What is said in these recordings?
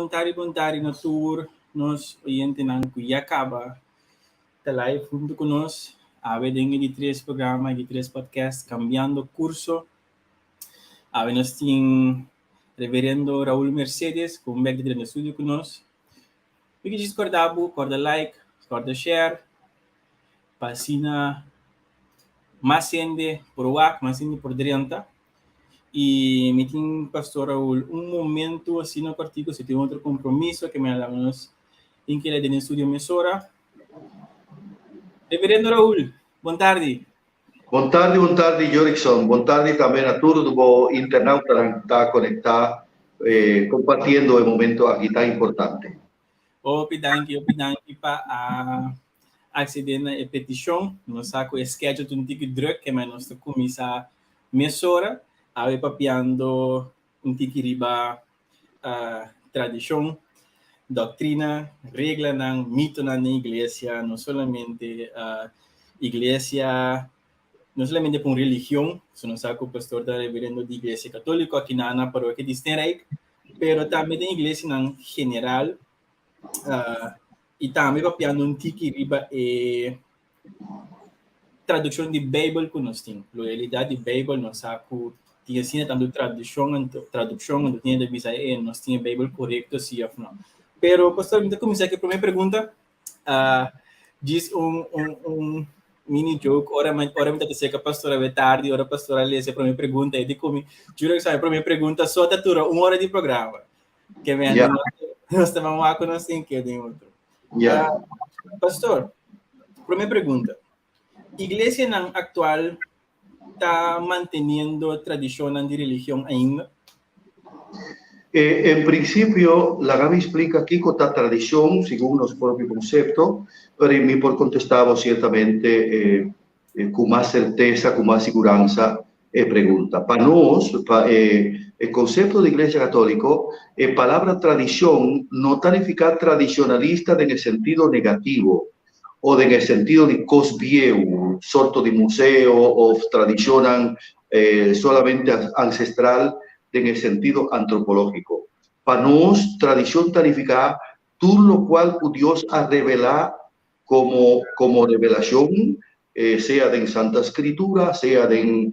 Bon tardi, bon tardi na tur nos oyentenan ku ya kaba ta live huntu ku nos. Awe den e di tres programa, e di tres podcast, Kambiando Kurso. Awe nos tin Reverendo Raul Mercedes ku un bek di drenta studio ku nos. Mi ke djis kòrda bo, kòrda like, kòrda share, pa asina mas hende por wak, mas hende por drenta. I mi tin Pastor Raul un momento asina kòrtiku, si tin otro kompromiso ke mi a laga nos tin keda den e studio mesora. Reverendo Raul, bon tardi. Bon tardi, bon tardi Jorickson. Bon tardi tambe na tur bo internautanan ku ta konektá kompartiendo e momento aki tan importante. Hopi danki, hopi danki pa a acceder na e peticion. Nos sa cu e schedule ta un tiki druk, kema nos ta cuminsa mesora. Awe papiando un tiki riba tradicion, doctrina, reglanan, mitonan den iglesia, no solamente iglesia, no solamente pa un religion, so nos sa cu pastor ta reverendo di iglesia catolico aki na parokia di Steenrijk, pero tambe den iglesianan general i tambe papiando un tiki riba e tradukshon di Beibel ku nos tin. Loyalidat di Beibel, nos sa ku tin asina tantu tradukshon anto tradukshon anto tin hende ta bisa e nos tin e Beibel korekto si òf no. Pero pastor mi ta kuminsá ku e promé pregunta. Djis un un un mini joke ora mi ora mi ta aserka pastor awe tardi ora pastor a lesa e promé pregunta e di ku mi juro ku sa e promé pregunta so ta dura un ora di programa. Ke men nos ta ban wak ku nos tin ke den otro. Pastor, promé pregunta. Iglesianan aktual ta manteniendo tradishonnan di religion ainda? En prinsipio, laga mi splika kiko ta tradishon segun nos propio konsepto, pero mi por kontestá bo siertamente ku mas sertesa, ku mas siguransa e pregunta. Pa nos, pa e e konsepto di Iglesia Katóliko, e palabra tradishon no ta nifiká tradishonalista den e sentido negativo o den e sentido di kos bieu, sorto di museo òf tradishonnan solamente ancestral den e sentido antropológiko. Pa nos, tradishon ta nifiká tur lokual ku Dios a revelá komo komo revelashon, sea den Santa Skritura, sea den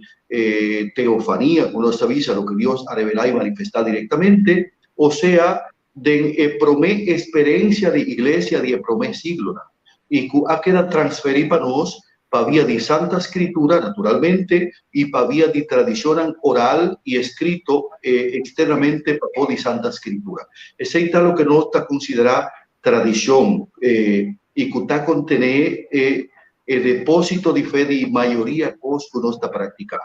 teofania, ku nos ta bisa loke Dios a revelá i manifestá direktamente, o sea den e promé eksperensia di iglesia di e promé siglonan, i ku a keda transferí pa nos pa via di Santa Skritura, naturalmente, i pa via di tradishonnan oral i eskrito eksternamente pafó di Santa Skritura. Esei ta loke nos ta konsiderá tradishon i ku ta kontené e e depósito di fe di mayoria kos ku nos ta praktiká.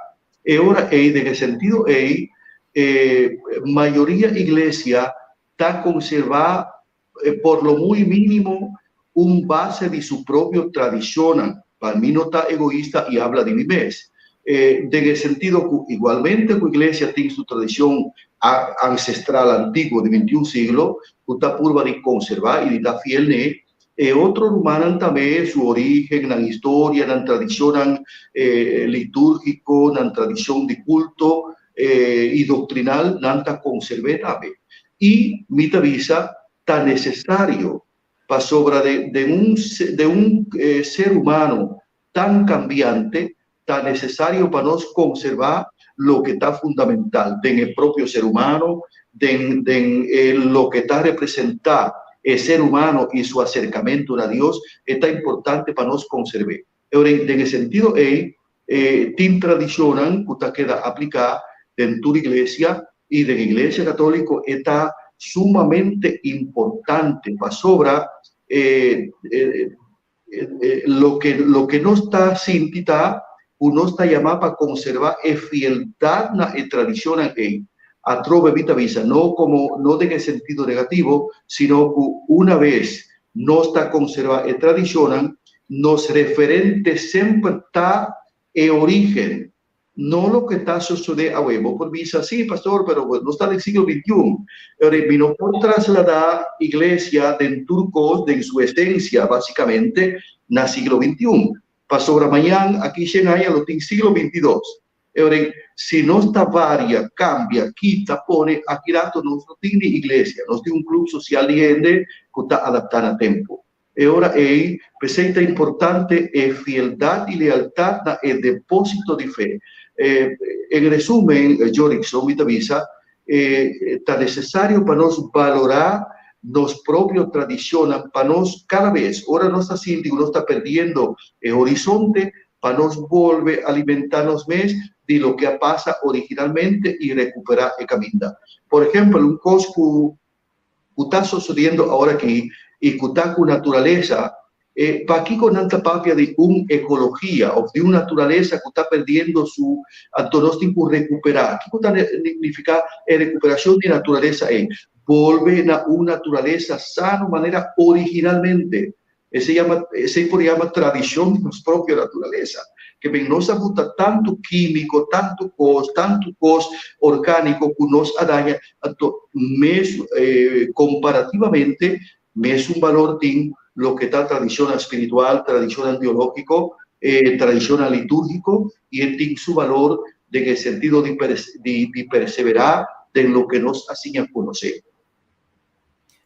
E ora ei, den e sentido ei, e mayoria iglesia ta konservá por lo muy mínimo un base di su propio tradishonnan. Pa mi no ta egoista i habla di mi mes. Den e sentido ku igualmente ku iglesia tin su tradishon ancestral antiguo di 21 siglo ku ta purba di konservá i di ta fiel n'e, e otro rumannan tambe su origen, nan historia, nan tradishonnan litúrgiko, nan tradishon di kulto i doktrinal nan ta konserv'é tambe. I mi ta bisa ta nesesario pasobra den un den un ser humano tan cambiante ta necesario pa nos conserva loke ta fundamental den e propio ser humano, den den e loke ta representa e ser humano y su acercamento na Dios, e ta importante pa nos conserv'é. Ora den e sentido ei tin tradicionnan cu ta keda aplica den tur iglesia y den iglesia catolico e ta sumamente importante pasobra e Loke loke nos ta sinti ta ku nos ta yamá pa konservá e fieldat na e tradishonnan ei. Atrobe mi ta bisa, no komo no den e sentido negativo, sino ku una bes nos ta konservá e tradishonnan, nos referente semper ta e orígen, no loke ta sosodé awe. Bo por bisa, Sí, pastor, pero nos ta den siglo bintiun. Ora, mi no por trasladá iglesia den tur kos, den su esensia, básikamente, na siglo bintiun. Pasobra mañan, aki shen aña, lo tin siglo bintidos. E si nos ta varia, kambia, kita, pone, aki rato nos no tin ni iglesia, nos tin un klup sosial di hende ku ta adaptá na tempu. E ora ei, p'esei ta importante e fieldat i lealtat na e depósito di fe. En resumen, Jorickson, mi ta bisa, ta nesesario pa nos balorá nos propio tradishonnan, pa nos kada bes ora nos ta sinti ku nos ta perdiendo e horizonte, pa nos bolbe alimentá nos mes di loke a pasa originalmente i rekuperá e kaminda. Por ehèmpel, un kos ku ku ta sosodiendo awor aki i ku ta ku naturalesa, e pakiko nan ta papia di un ekologia òf di un naturalesa ku ta perdiendo su, anto nos tin ku rekuperá. Kiko ta nifiká e rekuperashon di naturalesa ei? Bolbe na un naturalesa sano manera originalmente. Esei yama, esei por yama tradishon di nos propio naturalesa. Ke ben nos a buta tantu kímiko, tantu kos orgániko ku nos a daña, anto mes komparativamente mesun balor tin loke ta tradishonnan spiritual, tradishonnan biológiko, tradishonnan litúrgiko, i e tin su balor den e sentido di di perseverá den loke nos a siña konosé.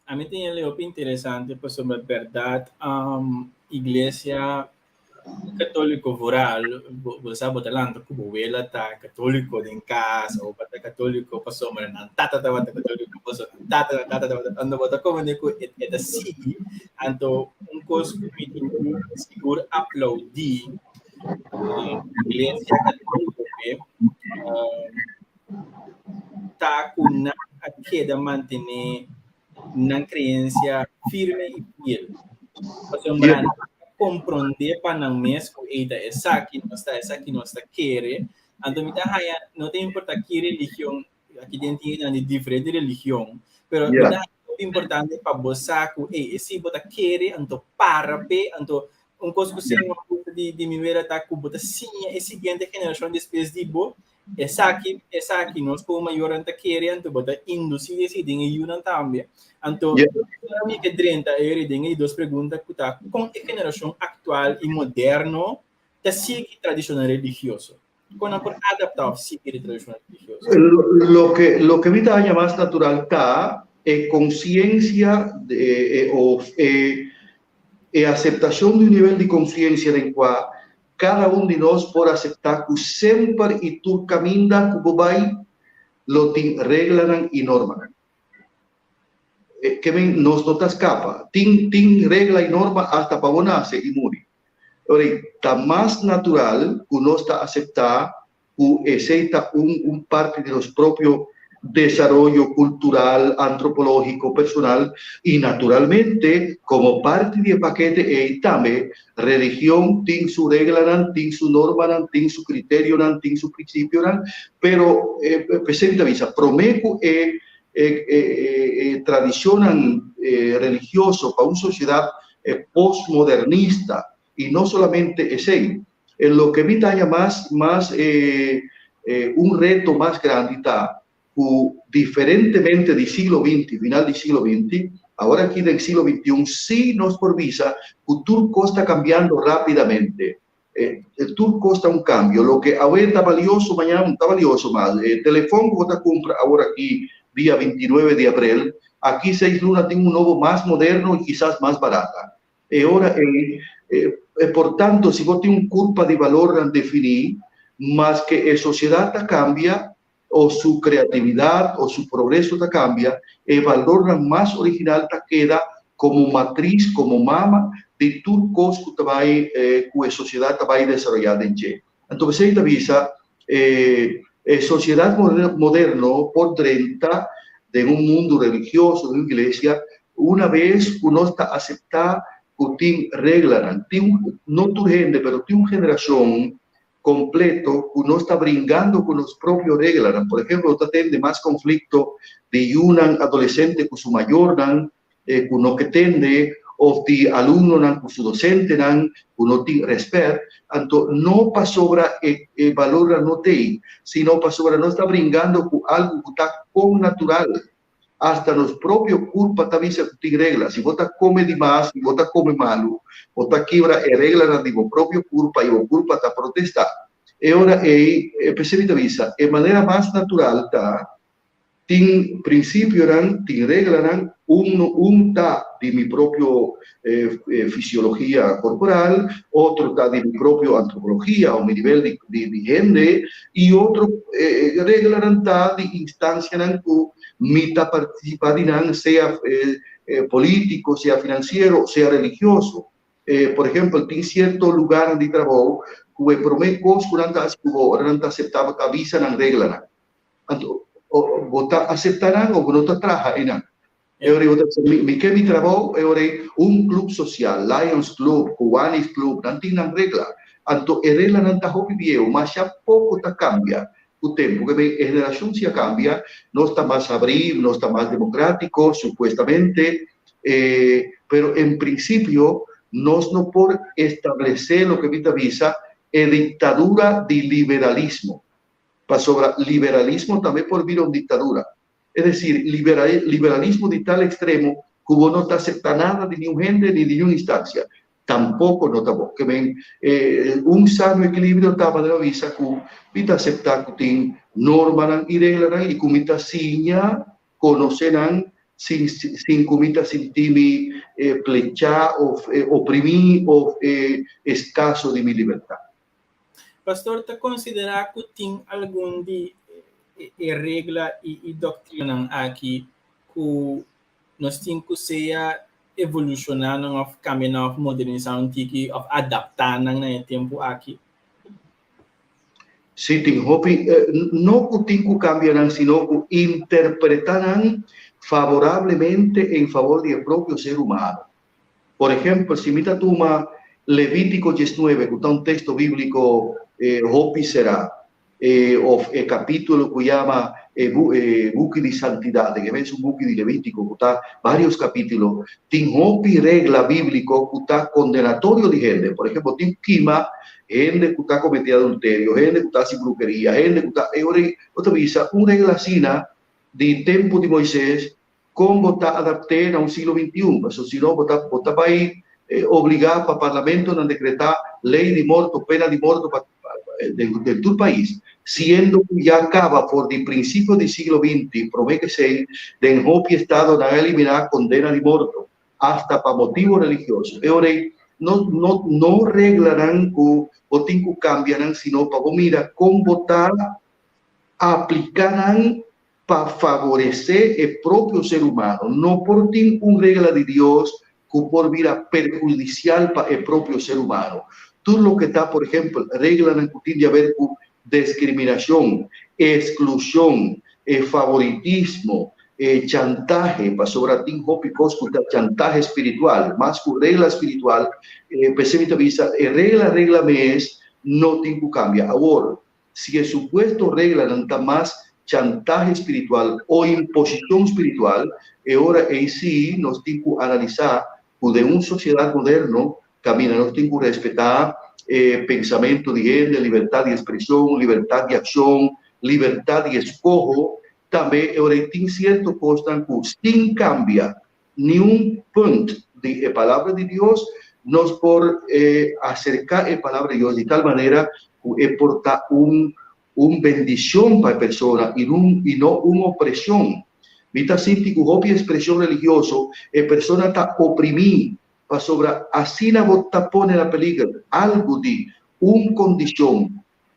Ami tin el hopi interesante pasobra berdad iglesia católico vooral bo sa bo ta lanta cu bo wela ta católico den cas o bo ta católico pasobra nan tata tabata católico pasobra nan tata nan tata tabata anto bo ta comprende cu e ta sigui anto un cos cu mi tin cu sigur aplaudi iglesia católico pe ta ku nan a keda mantené nan kreensia firme i fiel. Pasobra nan a komprondé pa nan mes ku ei ta esaki nos ta, esaki nos ta kere. Anto mi ta haña, no ta importá ki religion, aki den tin hende di diferente religion, pero mi ta haña hopi importante pa bo sa ku ei esei bo ta kere, anto para p'e, anto un kos ku Señor gusta di mi wera ta ku bo ta siña e siguiente generashon despues di bo. Esaki, esaki nos como mayornan ta kere, anto bo ta inducí esei den e yunan tambe. Anto, yeah. Mi ke drenta eri den e dos pregunta ku ta kon e generashon aktual i moderno ta sigui tradishonnan religioso? Kon nan por adaptá òf sigui e tradishonnan religioso? Loke mi ta haña mas natural ta e konsiensia de, òf e e aseptashon di un nivel di konsiensia den kua Kada un di nos por aseptá ku semper i tur kaminda ku bo bai lo tin reglanan i normanan. Ke men nos no ta skapa. Tin tin regla i norma asta pa bo nase i muri. Ora ta mas natural ku nos ta aseptá ku esei ta un un parti di nos propio desaroyo kultural, antropológiko, personal i naturalmente komo parti di e pakete ei tambe religion tin su reglanan, tin su normanan, tin su kriterionan, tin su prinsipionan, pero p'esei mi ta bisa promé ku e e tradishonnan religioso pa un sosiedat postmodernista i no solamente esei. E loke mi ta haña mas mas e un reto mas grandi ta ku diferentemente di siglo binti, final di siglo binti, awor aki den siglo bintiun si nos por bisa ku tur kos ta kambiando rápidamente. Tur kos ta un kambio. Loke awe ta balioso mañana no ta balioso mas. E telefòn ku bo ta kumpra awor aki dia 29 di abrel, aki seis luna tin un nobo mas moderno i kisas mas barata. E ora ei, e por tanto, si bo tin un kurpa di balornan definí, maske e sosiedat ta kambia, o su kreatividat o su progreso ta kambia, e balornan mas original ta keda komo matris, komo mama di tur kos ku ta bai, ku e sosiedat ta bai desaroyá den dje. Anto p'esei ta bisa, e e sosiedat moderno por drenta den un mundu religioso, den un iglesia, una bes ku nos ta aseptá ku tin reglanan. Tin un, no tur hende, pero tin un generashon kompleto ku nos ta bringando ku nos propio reglanan. Por ehemplo, bo ta tende mas konflikto di yunan adolesente ku su mayornan, ku no ke tende òf di alumnonan ku su dosentenan ku no tin rèspèt, anto no pasobra e e balornan no t'ei, sino pasobra nos ta bringando ku algu ku ta kon natural. Asta nos propio kurpa ta bisa ku tin regla. Si bo ta kome dimas, si bo ta kome malu, bo ta kibra e reglanan di bo propio kurpa i bo kurpa ta protestá. E ora ei, p'esei mi ta bisa, e manera mas natural ta Tin prinsipionan, tin reglanan, un un ta di mi propio fisiologia korporal, otro ta di mi propio antropologia o mi nivel di di hende i otro reglanan ta di instansianan ku mi ta partisipá di nan, sea polítiko, sea finansiero, sea religioso. Por ehempel, tin sierto lugarnan di trabou ku e promé kos ku nan ta hasi ku bo ora nan ta aseptá bo ta bisa nan reglanan. Anto, bo ta acepta nan o bo no ta traha einan? E ora ei bo ta bisa, mi, mi ke mi trabou, e ora ei un club social, Lions Club, Kiwanis Club, nan tin nan regla. Anto e reglanan ta hopi bieu, masha poco ta cambia cu tempo. Ke e generacion si a cambia, nos ta mas habri, nos ta mas democratico, supuestamente, pero en principio nos no por establece loke mi ta bisa e dictadura di liberalismo. Pasobra liberalismo tambe por bira un diktadura. Es desir, liberalismo di tal ekstremo ku bo no ta aseptá nada di niun hende ni di niun instansia, tampoko no ta bon. Ke men, un sano ekilibrio ta manera mi bisa ku mi ta aseptá ku tin normanan i reglanan i ku mi ta siña konosé nan sin sin ku mi ta sinti mi plechá òf oprimí òf eskaso di mi libertat. Pastor ta konsiderá ku tin algun di e regla i doktrinanan aki ku nos tin ku sea evolushoná nan òf kambia nan òf modernisá un tiki òf adaptá nan na e tempu aki? Sí, tin hopi, no ku tin ku kambia nan, sino ku interpretá nan favorablemente en favor di e propio ser humano. Por ehempel, si mi ta tuma Levítico diesnuebe, ku ta un teksto bíbliko hopi será, òf e kapítulo ku yama e Buki di Santidat, e mesun buki di Levítico ku ta vários kapítulo, tin hopi regla bíbliko ku ta kondenatorio di hende. Por ehempel, tin ku kima hende ku ta kometé adulterio, hende ku ta hasi bruheria, hende ku ta. E ora ei bo ta bisa un regla asina di tempu di Moisés Kon bo ta adapt'é na un siglo bintiun? Pasobra si no bo ta bo ta bai obligá pa parlamentonan dekretá lei di morto, pena di morto pa den den tur pais, siendo ku ya kaba for di prinsipio di siglo binti, promé k'esei, den hopi estado nan a eliminá kondena di morto, asta pa motibu religioso. E ora ei no no no reglanan ku bo tin ku kambia nan, sino pa bo mira kon bo ta apliká nan pa faboresé e propio ser humano. No por tin un regla di Dios ku por bira perhudisial pa e propio ser humano. Tur loke ta, por ehempel, reglanan ku tin di haber ku deskriminashon, esklushon, e favoritismo, e chantahe, pasobra tin hopi kos ku ta chantahe spiritual, mas ku regla spiritual, p'esei mi ta bisa e regla regla mes no tin ku kambia. Awor, Si e supuesto reglanan ta mas chantahe spiritual o imposishon spiritual, e ora ei sí nos tin ku analisá ku den un sosiedat moderno kaminda nos tin ku respetá e pensamentu di hende, libertat di ekspreshon, libertat di akshon, libertat di eskoho, tambe e ora ei tin sierto kosnan ku sin kambia niun punt di e Palabra di Dios, nos por aserká e Palabra di Dios di tal manera ku e por ta un un bendishon pa e persona i un i no un opreshon. Mi ta sinti ku hopi ekspreshon religioso e persona ta oprimí pasobra asina bo ta pone na peliger algu di un kondishon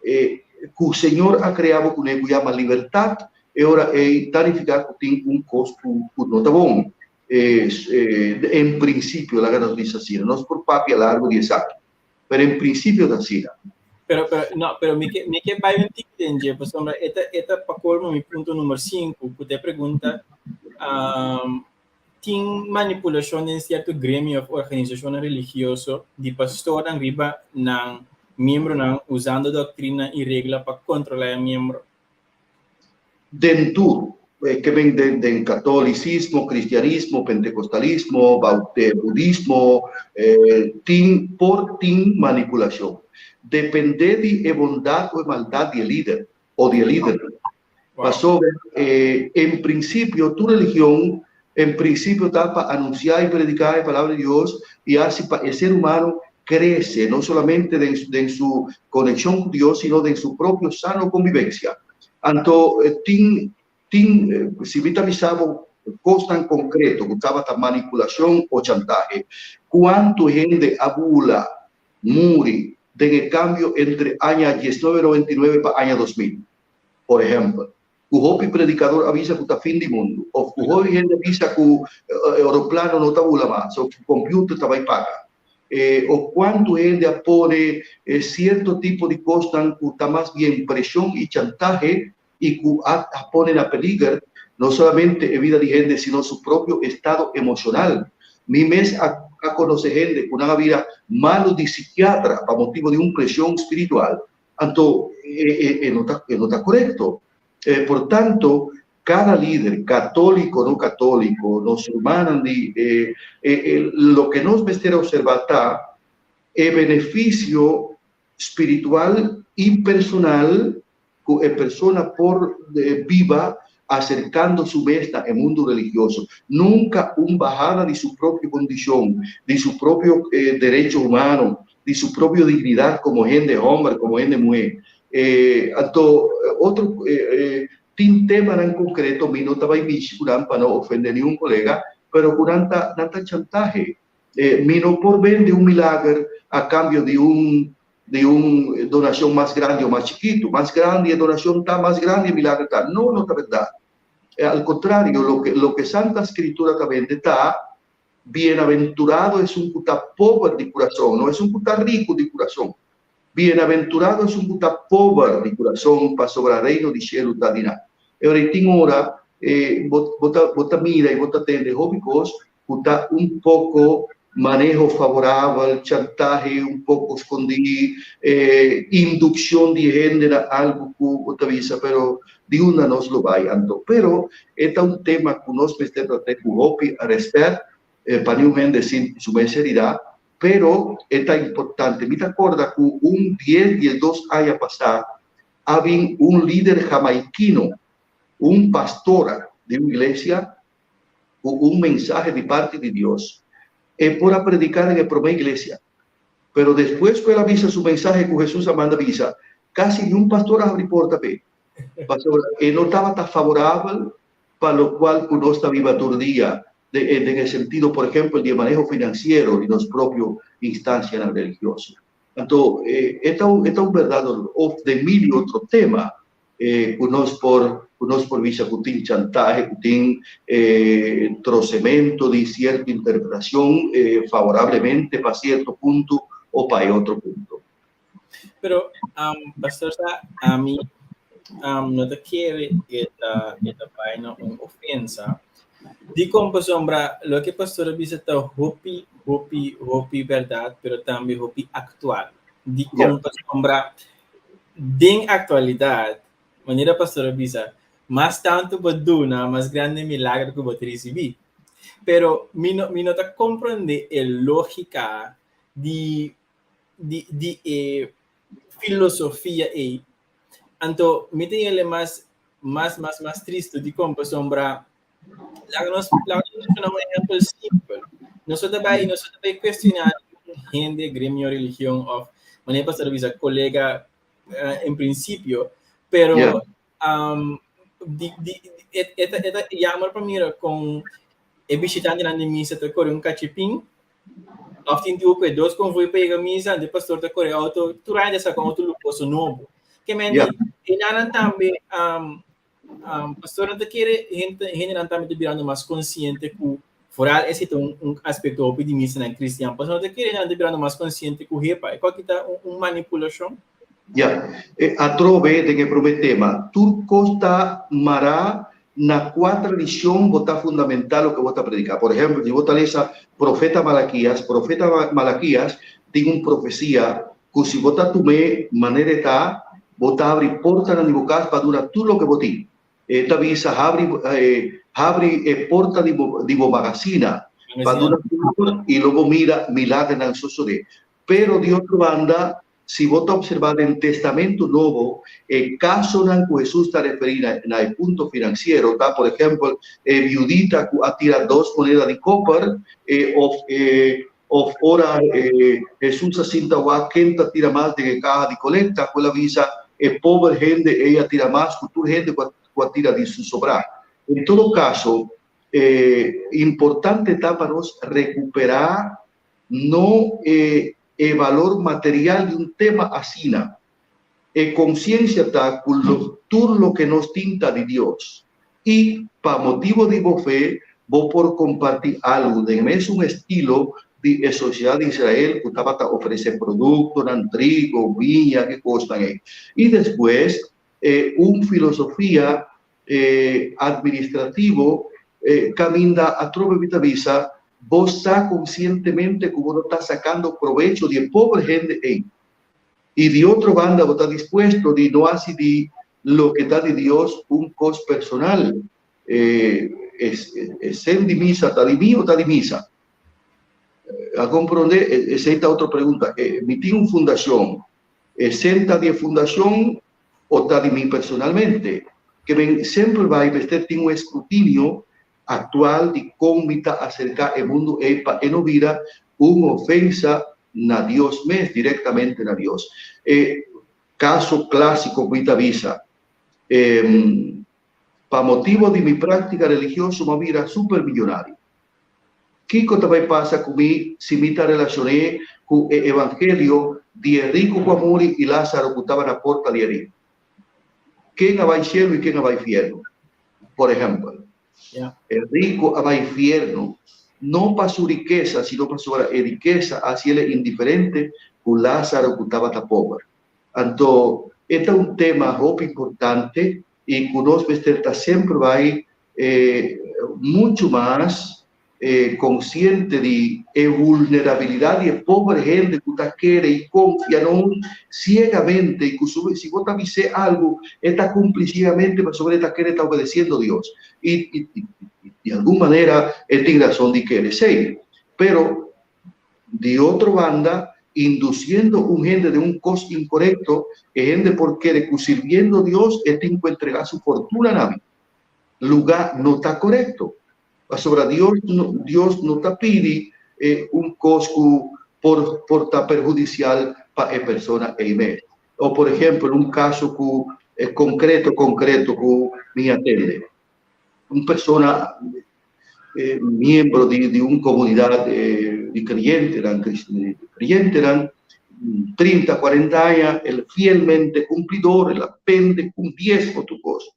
E ku Señor a krea bo kuné ku yama libertat, e ora ei ta nifiká ku tin un kos ku ku no ta bon. E en prinsipio, laga nos bisa asina. Nos por papia largu di esaki, pero en prinsipio ta asina. Pero, pero, no, pero mi ke, mi ke bai un tiki den dje, pasobra e ta, e ta pa kolmo mi punto number sinku, ku ta e pregunta, Tin manipulashon den sierto gremio òf organisashonnan religioso di pastornan riba nan miembronan usando doktrina i regla pa kontrolá e miembro. Den tur, ke ben den den katolisismo, kristianismo, pentekostalismo, budismo, tin por tin manipulashon. Dependé di e bondat o e maldat di e lider o di e lidernan. Pasobra en prinsipio tur religion en prinsipio ta pa anunsiá i prediká e palabra di Dios i hasi pa e ser humano krese, no solamente den su konekshon ku Dios, sino den su propio sano konvivensia. Anto tin, si mi ta bisa bo kosnan konkreto ku tabata manipulashon o chantahe, kuantu hende a bula muri den e kambio entre aña 1999 pa aña 2000, por ehèmpel, ku hopi predikador a bisa ku ta fin di mundu, òf ku hopi hende a bisa ku aeroplano no ta bula mas, òf ku kòmpiuter ta bai paga, òf kuantu hende a pone sierto tipo di kosnan ku ta mas bien preshon i chantahe i ku a pone na peliger no solamente e bida di hende sino su propio estado emoshonal. Mi mes a konosé hende ku nan a bira malu di sikiatra pa motibu di un preshon spiritual. Anto e no ta korekto. Por tanto, kada lider, katóliko, no katóliko, nos rumannan di loke nos mester opservá ta e benefisio spiritual i personal ku e persona por biba aserkando su mes na mundu religioso. Nunka un bahada di su propio kondishon, di su propio derecho humano, di su propio dignidat komo hende hòmber, komo hende muhé. Anto, otro tin temanan konkreto, mi no ta bai mishi ku nan pa no ofendé ningun kolega, pero ku nan ta chantahe. Mi no por bende un milager a kambio di un donashon mas grandi òf mas chikitu. Mas grandi e donashon ta, mas grandi e milager ta. No, no ta berdat. Al kontrario, loke Santa Skritura ta bende ta: bienaventurado esun ku ta pober di kurason, no esun ku ta riku di kurason. Bienaventurado esun ku ta pober di kurason, pasobra reino di shelu ta di nan. E ora tin ora, bo ta mira i bo ta tende hopi kos ku ta un poko maneho favorabel, chantahe un poko skondí, indukshon di hende na algu ku bo ta bisa, pero di unda nos lo bai anto? Pero e ta un tema ku nos mester trata ku hopi rèspèt, pa ningun hende sinti su mes heridá, pero e ta importante. Mi ta kòrda ku un 10, 12 aña pasá, a bin un lider jamaikino, un pastora di un iglesia, ku un mensahe di parti di Dios, e por a prediká den promé iglesia. Pero despues ku el a bisa su mensahe ku Hesus a manda bisa, kasi ningun pastor a habri porta p'e. E no tabata favorabel pa loke ku nos ta biba tur dia, den sentido, por ehèmpel, di maneho finansiero di nos propio instansia religioso. Anto, e ta un berdat òf di mil otro tema ku nos por bisa ku tin chantahe, ku tin trosementu di sierto interpretashon favorablemente pa sierto punto òf pa otro punto. Pero, pastor, ami no ta kere e ta un ofensa. Di kon pasobra, loke pastor a bisa ta hopi, hopi, hopi berdat, pero tambe hopi aktual. Di kon pasobra, den aktualidat, manera pastor a bisa, mas tantu bo duna, mas grandi milager ku bo ta risibí. Pero mi no ta komprondé e lógika di filosofia ei. Anto, mi ta hañ'é mas tristu di kon pasobra laga nos duna un ehèmpel simpel. Nos ta bai kuestioná hende, gremio, religion òf manera pastor a bisa kolega en prinsipio, pero di e ta jammer pa mira kon e bishitantenan di misa ta kore un kachipin òf tin ku dos konvoi pa yega misa, e pastor ta kore outo, tur aña saka un outo luhoso nobo. Ke men e nan tambe pastor no kere hendenan tambe ta birando mas konsiente ku vooral esei ta un aspekto hopi di misa na kristian. Pastor no kere nan ta birando mas konsiente ku hepa. E kos ta un manipulashon. Ya, atrobe den e promé tema. Tur kos ta mará na kua tradishon bo ta fundamentá loke bo ta prediká. Por ehèmpel, si bo ta lesa profeta Malakias, profeta Malakias tin un profesia ku si bo ta tum'é manera e ta, bo ta habri portanan di bo kas pa duna tur loke bo tin. E ta bisa habri e porta di bo magasina pa duna tur i lo bo mira milagernan sosodé. Pero di otro banda, si bo ta opservá den Testamento Nobo, e kasonan ku Hesus ta referí na e punto finansiero, ta, por ehèmpel, e viudita ku a tira dos moneda di koper, òf e Òf ora Hesus a sinta wak ken ta tira mas den e kaha di kolekta, ku el a bisa, E pober hende ei a tira mas ku tur hende ku a tira di su sobrá. En todo kaso, e importante ta pa nos rekuperá no e e balor material di un tema asina. E konsiensia ta ku tur loke nos tin ta di Dios. I pa motibu di bo fe, bo por kompartí algu den e mesun estilo di e sosiedat di Israel ku tabata ofresé produktonan, trigo, biña, ki kosnan ei. I despues e un filosofia administrativo kaminda atrobe mi ta bisa, bo sa konsientemente ku bo no ta sakando probecho di e pober hende ei. I di otro banda bo ta dispuesto di no hasi di loke ta di Dios un kos personal. E sen di misa ta di mi o ta di misa? A komprondé? Esei ta otro pregunta. Mi tin un fundashon. E sen ta di e fundashon o ta di mi personalmente? Ke men semper bai mester tin un eskrutinio aktual di kon mi ta aserká e mundu ei pa e no bira un ofensa na Dios mes, direktamente na Dios. E kaso klásiko ku mi ta bisa, Pa motibu di mi práktika religioso mi a bira supermillonario. Kiko ta bai pasa ku mi si mi ta relashoné ku e evangelio di e riku ku a muri i Lázaro ku taba na porta di e riku? Ken a bai shelu i ken a bai fiernu? Por ehèmpel, e riku a bai fiernu no pa su rikesa, sino pasobra e rikesa a hasi el e indiferente ku Lázaro ku tabata pober. Anto, e ta un tema hopi importante i ku nos mester ta semper bai muchu mas konsiente di e vulnerabilidat di e pober hende ku ta kere i konfia nos siegamente i ku su si bo ta bis'é algu e ta kumpli siegamente pasobra e ta kere ta obedesiendo Dios i di algun manera e tin rason di kere esei pero di otro banda indusiendo un hende den un kos inkorekto e hende por kere ku sirbiendo Dios e tin ku entregá su fortuna na mi lugá no ta korekto. Pasobra Dios no, Dios no ta pidi un kos ku por por ta perhudisial pa e persona ei mes. O por ehempel, un kaso ku konkreto konkreto ku mi atende. Un persona miembro di di un komunidat di kreyentenan, kreyentenan, 30, 40 aña, el fielmente kumplidor, el a pende ku un diesmo tur kos.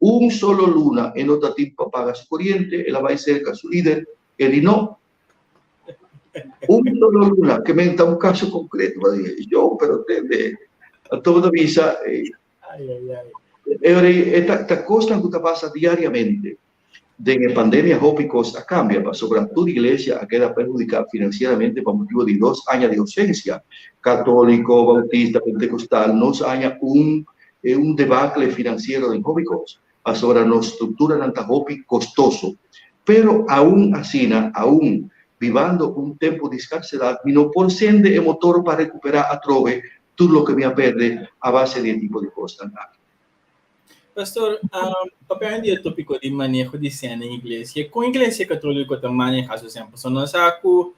Un solo luna e no ta tin pa paga su koriente, el a bai serka su lider, e di no. Un solo luna, ke men ta un kaso konkreto, bo di, yo, pero tende, anto bo ta bisa, e ora ei ta ta kosnan ku ta pasa diariamente. Den e pandemia hopi kos a kambia, pasobra tur iglesia a keda perhudiká finansieramente pa motibu di dos aña di ousensia. Katóliko, Bautista, Pentekostal, nos aña un e un debakle finansiero den hopi kos, pasobra nos strukturanan ta hopi kostoso. Pero aun asina, aun bibando un tempu di skarsedat, mi no por sende e motor pa rekuperá atrobe tur loke mi a pèrdè a base di e tipo di kosnan aki. Pastor, papiando di e tópiko di maneho di sèn den iglesia, kon iglesia katóliko ta manehá su sèn? Pasobra nos sa ku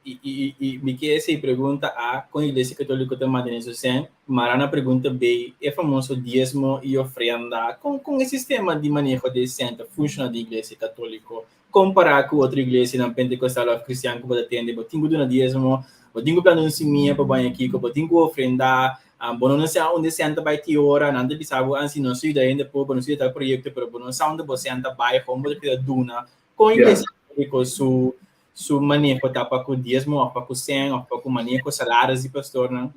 i i i mi ke hasi pregunta A, kon iglesia katóliko ta mantené su sèn? Mara na pregunta B, e famoso diesmo i ofrenda, kon kon e sistema di maneho di sèn ta funshoná den iglesia katóliko kompará ku otro iglesianan pentekostal òf kristian ku bo ta tende? Bo tin ku duna diesmo, bo tin ku planta un simia pa baña kiko, bo tin ku ofrendá, bo no sa unda e sèn ta bai ki ora, nan ta bisa bo, si nos yuda hende pober, nos yuda tal proyekto, pero bo no sa unda bo sèn ta bai, kon bo ta keda duna. Kon iglesia katóliko su su maneho ta pa ku diesmo òf pa ku sèn òf pa ku maneho salaris di pastornan?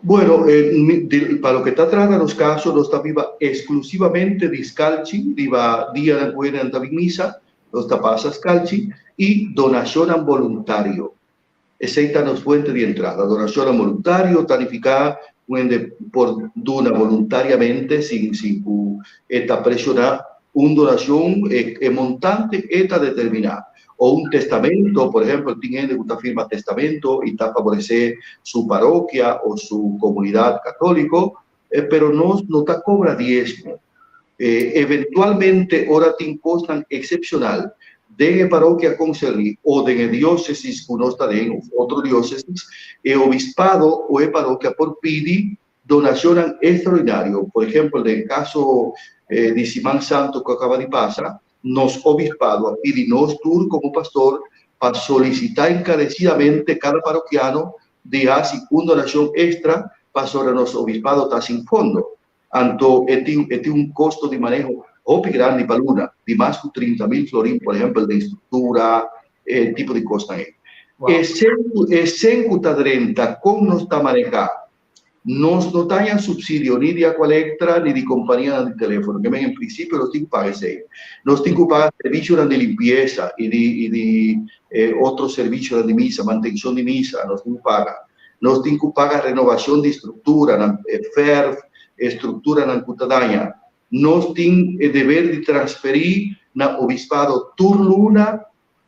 Bueno, pa loke ta trata nos kaso, nos ta biba eksklusivamente di skalchi, riba dianan ku hendenan ta bin misa, nos ta pasa skalchi i donashonnan boluntario. Esei ta nos fuente di entrada. Donashonnan boluntario ta nifiká ku hende por duna boluntariamente sin sin ku e ta preshoná un donashon, e montante e ta determiná. O un testamento, por ehempel, tin hende ku ta firma testamento i ta faboresé su parokia o su komunidat katóliko, pero nos no ta kobra diesmo. Eventualmente ora tin kosnan eksepshonal, Den e parokia konserní o den e diósesis ku nos ta den òf otro diósesis, e obispado o e parokia por pidi donashonnan ekstraordinario. Por ehèmpel, den kaso di Siman Santu ku a kaba di pasa, nos obispado a pidi nos tur komo pastor pa solisitá enkaresidamente kada parokiano di hasi un donashon èkstra pasobra nos obispado ta sin fondo. Anto e tin e tin un kosto di maneho hopi grandi pa luna, di mas ku 30.000 florin, por ehèmpel, den struktura, e tipo di kosnan ei. E sen ku e sen ku ta drenta, kon nos ta manehá? Nos no ta haña supsidio ni di Aqualectra ni di kompanianan di teléfono, ke men en prinsipio nos tin ku paga esei. Nos tin ku paga servisionan di limpiesa i di i di otro servisionan di misa, mantenshon di misa, nos tin ku paga. Nos tin ku paga renovacion di structuranan, e verf, e structuranan ku ta daña. Nos tin e deber di transferi na Obispado tur luna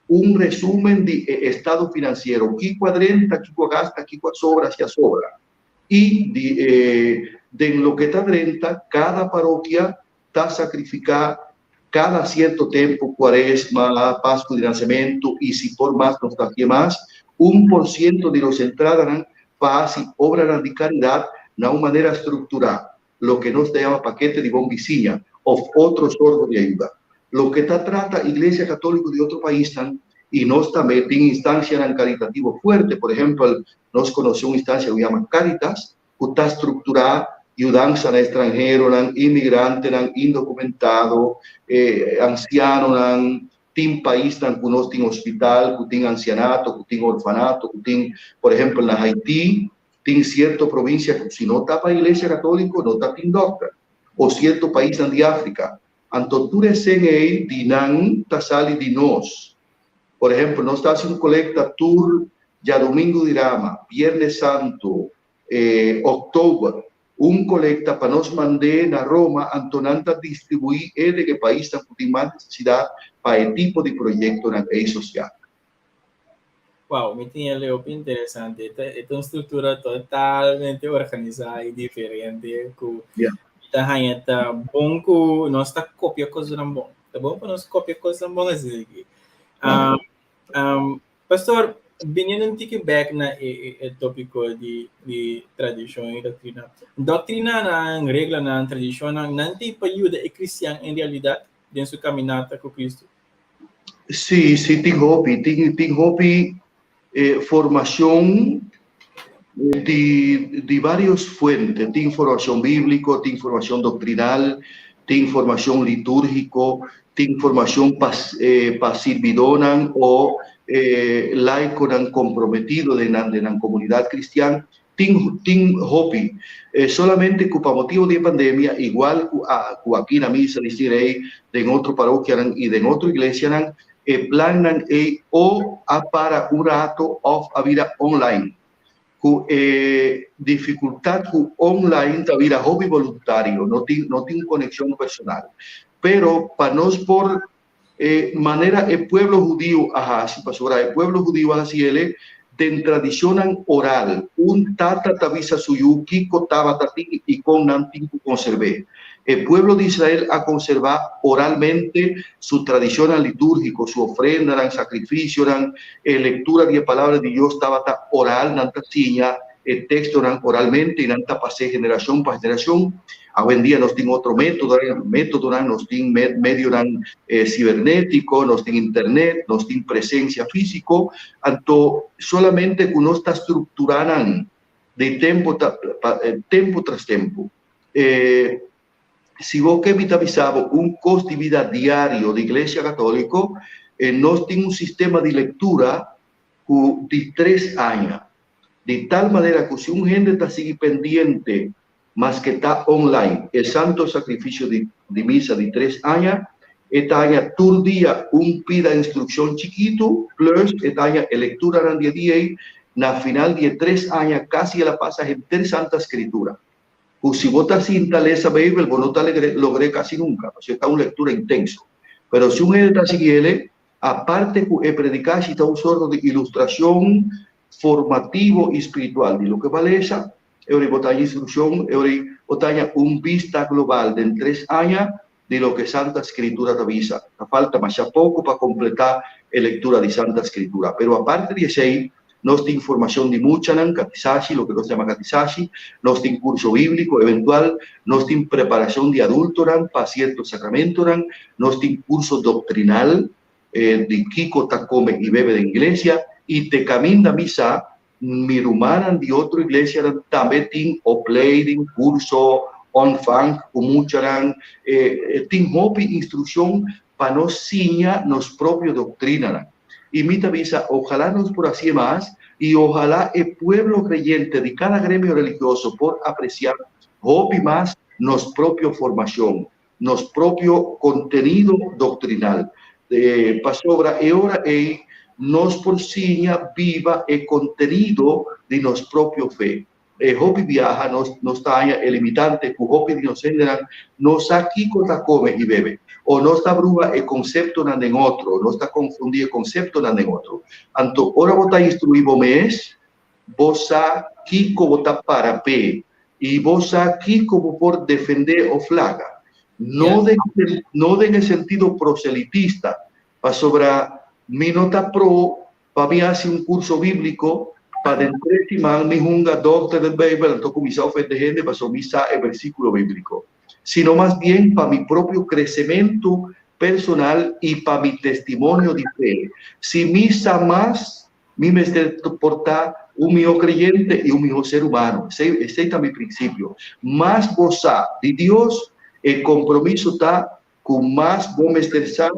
un resumen di e estado financiero, kiko a drenta, kiko a gasta, kiko a sobra, si a sobra. I di e den loke ta drenta, kada parokia ta sacrifica cada cierto tempo, Cuaresma, Pascu di Nacemento y si por mas nos ta hacié mas, un por ciento di nos entradanan pa haci obranan di caridad na un manera structurá, loke nos ta yama pakete di bon bisiña of otro sorto di ayuda. Loke ta trata Iglesia Católico di otro paisnan y nos tambe tin instancianan caritativo fuerte, por ehempel, nos conoce un instancia cu yama Caritas, ku ta strukturá yudansa na estranheronan, inmigrantenan, indokumentado, ansianonan. Tin paisnan ku nos tin hospital, ku tin ansianato, ku tin orfanato, ku tin, por ehèmpel na Haití, tin sierto provinsia ku si no ta pa Iglesia Katóliko no ta tin dòkter, o sierto paisnan di Afrika. Anto tur e sen ei di nan ta sali di nos. Por ehèmpel, nos ta hasi un kolekta tur djadumingu di Rama, Biernes Santu, E Oktober, un kolekta pa nos mand'é na Roma anto nan ta distribuí e den e paisnan ku tin mas nesesidat pa e tipo di proyektonan ei sosial. Wow, mi tin e hopi interesante. E ta, e ta un struktura totalmente organisá i diferente ku mi ta haña ta bon ku nos ta kopia kosnan bon. Ta bon pa nos kopia kosnan bon asina aki. Pastor, biniendo un tiki bek na e, e, e tópiko di, di tradishon i doktrina. Doktrinanan, reglanan, tradishonnan, nan tin pa yuda e kristian en realidat den su kaminata ku Kristu? Sí, sí, tin hopi. Tin, tin hopi eh, formashon di, di varios fuente. Tin formashon bíbliko, tin formashon doktrinal, tin formashon litúrgiko, tin formashon pa, eh, pa sirbidónan o eh, laikonan komprometido den nan, den nan komunidat kristian. Tin, tin hopi. Eh, solamente ku pa motibu di e pandemia, igual ku a, ku aki na misa di Sirei, den otro parokianan i den otro iglesianan, E plannan ei o a para un rato of a bira online. Ku e difikultat ku online ta bira hopi boluntario, no tin no tin un konekshon personal. Pero pa nos por e manera e pueblo hudiu a hasi, pasobra e pueblo hudiu a hasi ele den tradishonnan oral. Un tata ta bisa su yu kiko tabata tin i kon nan tin ku konserb'é. E pueblo di Israel a konserbá oralmente su tradishonnan litúrgiko, su ofrendanan, sakrifisionan, e lektura di e Palabra di Dios tabata oral, nan ta siña e tekstonan oralmente i nan ta pas'é generashon pa generashon. Awendia nos tin otro métodonan, métodonan, nos tin medionan sibernétiko, nos tin internet, nos tin presensia físiko, anto solamente ku nos ta strukturá nan di tempu ta tempu tras tempu. Si bo ke mi ta bisa bo un kos di bida diario di Iglesia Katóliko, nos tin un sistema di lektura ku di tres aña, di tal manera ku si un hende ta sigui pendiente maske ta online e Santo Sacrificio di di misa di tres aña, e ta haña tur dia un pida instrukshon chikitu plus e ta haña e lekturanan di e dia ei, na final di e tres aña kasi el a pasa henter Santa Skritura. Ku si bo ta sinta lesa Beibel bo no ta logr'é kasi nunka, pasobra e ta un lektura intenso. Pero si un hende ta sigui ele, aparte ku e predikashi ta un sorto di ilustrashon formativo i spiritual di loke bo a lesa, e ora bo ta haña instrukshon, e ora bo ta haña un bista global den tres aña. di loke Santa Skritura ta bisa. Ta falta masha poko pa kompletá e lektura di Santa Skritura. Pero aparte di esei, nos tin formashon di muchanan, katisashi, loke nos yama katisashi, nos tin kurso bíbliko eventual, nos tin preparashon di adultonan pa sierto sakramentonan, nos tin kurso doktrinal di kiko ta kome i bebe den iglesia, i te kaminda mi sa, mi rumannan di otro iglesianan tambe tin opleiding, kurso, ontvang ku muchanan, tin hopi instrukshon pa nos siña nos propio doktrinanan. I mi ta bisa, ojalá nos por hacié mas i ojalá e pueblo creyente di cada gremio religioso por apreciá hopi mas nos propio formacion, nos propio contenido doctrinal. Pasobra e ora ei nos por siña biba e contenido di nos propio fe. E hopi biaha nos nos ta haña e limitante ku hopi di nos hendenan no sa kiko ta kome i bebe, o nos ta bruha e konseptonan den otro, nos ta konfundí e konseptonan den otro. Anto ora bo ta instruí bo mes, bo sa kiko bo ta para p'e i bo sa kiko bo por defendé òf laga. No den no den e sentido proselitista, pasobra mi no ta pro Pa mi hasi un curso biblico, pa den tres siman mi hunga dokter den Bijbel anto cuminsa ofende hende pasobra mi sa e versiculo biblico, sino mas bien pa mi propio crecemento personal y pa mi testimonio di fe. Si mi sa mas, mi mester por ta un miho creyente y un miho ser humano. Esey, esey ta mi principio. Mas bo sa di Dios, e compromiso ta Ku mas bo mester sa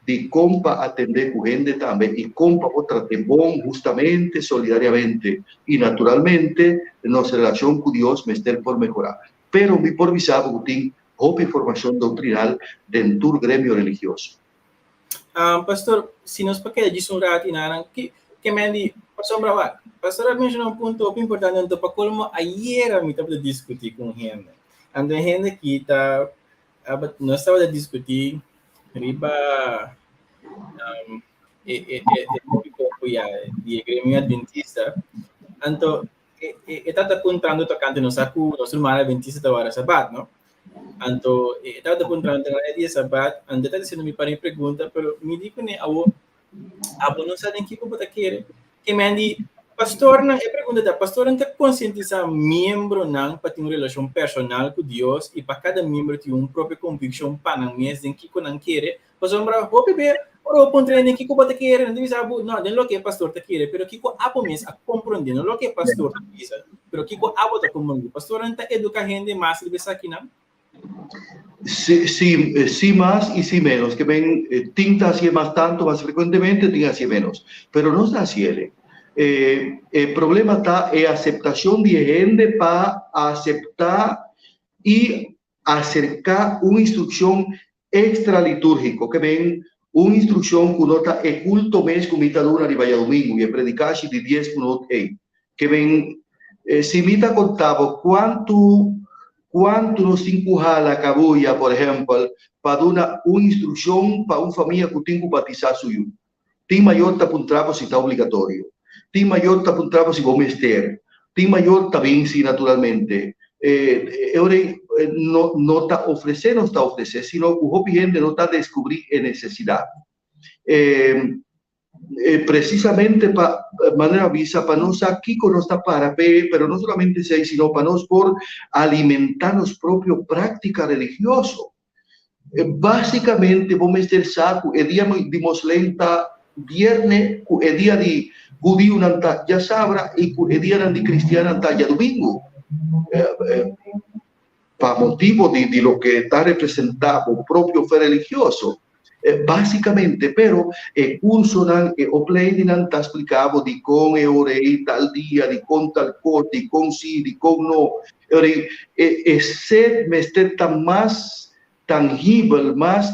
di kon pa atendé ku hende tambe i kon pa bo trat'é bon, hustamente, solidariamente i naturalmente nos relashon ku Dios mester por mehorá. Pero mi por bisa bo ku tin hopi formashon doktrinal den tur gremio religioso. Pastor, si nos por keda djis un rato i nan, ki ke men di pasobra wak? Pastor a menshoná un punto hopi importante, anto pa kolmo ayera mi tabata diskutí ku un hende. Anto e hende aki ta Nos tabata diskutí riba e e e e tópiko ku ya di e gremio adventista. Anto e e e tabata puntrando tokante nos sa ku nos ruman adventista ta wara sabat, no? Anto e tabata puntrando tokante e dia sabat, anto e tabata hasiendo mi par mi pregunta, pero mi di kuné awo Abo no sa den kiko bo ta kere. Ke men di, pastornan, e pregunta ta, pastornan ta konsientisá miembronan pa tin un relashon personal ku Dios i pa kada miembro tin un propio konvikshon pa nan mes den kiko nan kere? Pasobra hopi be ora bo puntra den kiko bo ta kere, nan ta bisa bo, no, den loke e pastor ta kere, pero kiko abo mes a komprondé, no loke e pastor ta bisa, pero kiko abo ta komprondé. Pastornan ta eduká hende mas riba esakinan? Sí, sí, sí mas y sí menos. Ke men tin ta hacié mas tanto, mas frecuentemente, tin hacié menos. Pero no ta haciele. Eh, e problema ta e aceptacion di e hende pa acepta y acerca un instruccion extralitúrgico, ke men un instruccion cu no ta e culto mes cu mi ta duna riba djadomingo y e predicashi di dies minuut ey. Ke men, si mi ta konta bo kuantu kuantu nos tin ku hala kabuya, por ehèmpel, pa duna un instrukshon pa un famia ku tin ku batisá su yu. Tin mayor ta puntra bo si ta obligatorio. Tin mayor ta puntra bo si bo mester. Tin mayor ta bin si naturalmente. E ora ei no no ta ofresé nos ta ofresé, sino ku hopi hende no ta deskubrí e nesesidat. Precisamente pa manera bisa pa nos sa kiko nos ta para p'e, pero no solamente esei, sino pa nos por alimenta nos propio práctica religioso. Básicamente bo mester sa ku e dia di moslen ta bierne, ku e dia di hudiunan ta djasabra i ku e dianan di cristiannan ta djadumingu. Pa motibo di di loke ta representá bo propio fe religioso, básicamente, pero e cursonan, e opleidingnan ta spliká bo dikon e ora ei tal dia, dikon tal kos, dikon sí, dikon no. E ora ei e e sed mester ta mas tangibel, mas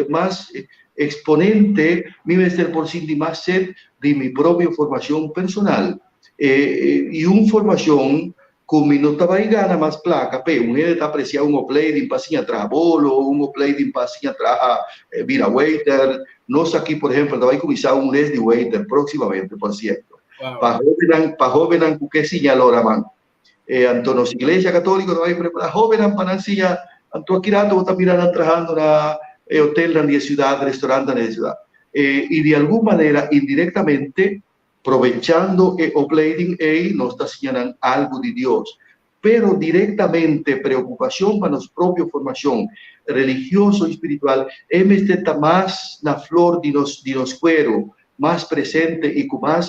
mas exponente, mi mester por sinti mas sed di mi propio formacion personal. E i un formacion Ku mi no ta bai gana mas plaka p'e. Un hende ta apresiá un opleiding pa siña traha bolo, un opleiding pa siña traha bira waiter. Nos aki, por ehempel, ta bai kuminsá un les di waiter próksimamente, por sierto. Pa hóbennan, pa hóbennan ku ke siña lora man. Anto nos Iglesia Katóliko ta bai prepará hóbennan pa nan siña. Anto aki rato bo ta mira nan trahando na e hotelnan di e siudat, restaurantnan di e siudat. I di algun manera indirektamente, provechando e opleiding ei, nos ta siña nan algu di Dios. Pero direktamente preokupashon pa nos propio formashon religioso i spiritual e mester ta mas na flor di nos di nos kueru, mas presente i ku mas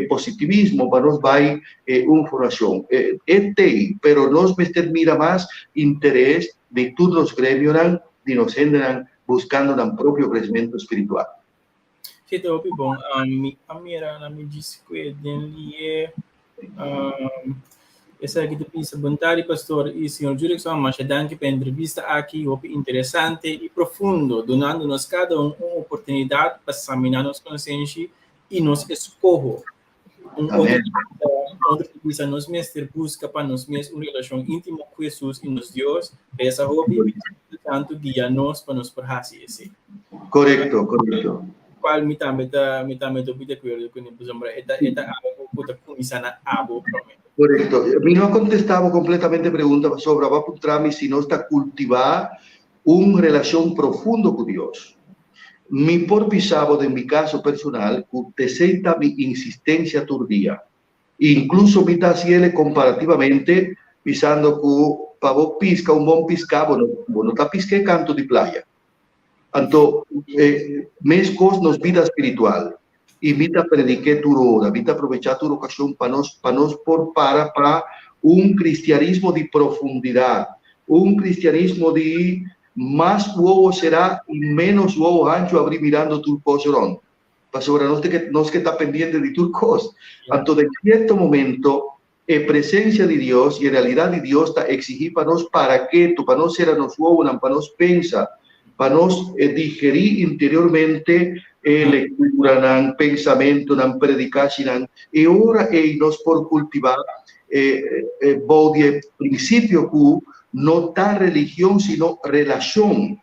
positivismo pa nos bai un formashon. E t'ei, pero nos mester mira mas interes di tur nos gremionan, di nos hendenan buskando nan propio kresmentu spiritual. Sí, ta hopi bon. Mi a mira na mi djis kue den lié. Esaki ta bisa, Bon tardi pastor i señor Jurickson, masha danki pa e entrevista aki, hopi interesante i profundo, dunando nos kada un un oportunidat pa saminá nos konsenshi i nos eskoho. Un otro Amén. otro ta bisa, nos mester buska pa nos mes un relashon íntimo ku Hesus i nos Dios, resa hopi i pidi Spiritu Santu guia nos pa nos por hasi esei. Korekto, korekto. Kual mi tambe ta mi tambe ta hopi di akuerdo kuné, pasobra e ta e ta algu ku ta kuminsá na abo promé. Korekto. Mi no a kontestá bo kompletamente e pregunta pasobra bo a puntra mi si nos ta kultivá un relashon profundo ku Dios. Mi por bisa bo den mi kaso personal ku t'esei ta mi insistensia tur dia. Inkluso mi ta hasi el komparativamente bisando ku pa bo piska un bon piská bo no bo no ta pisk'é kantu di playa. Anto meskos nos bida spiritual i mi ta predik'é tur ora, mi ta aprovechá tur okashon pa nos pa nos por para pa un kristianismo di profundidat, un kristianismo di mas wowo será i ménos wowo hanchu abrí mirando tur kos rònt. Pasobra nos ke nos ke ta pendiente di tur kos. Anto den sierto momento e presensia di Dios i e realidat di Dios ta eksigí pa nos para ketu, pa nos sera nos wowonan, pa nos pensa, pa nos digerí interiormente e lekturanan, pensamentunan, predikashinan. E ora ei nos por kultivá e bou di e prinsipio ku no ta religion sino relashon.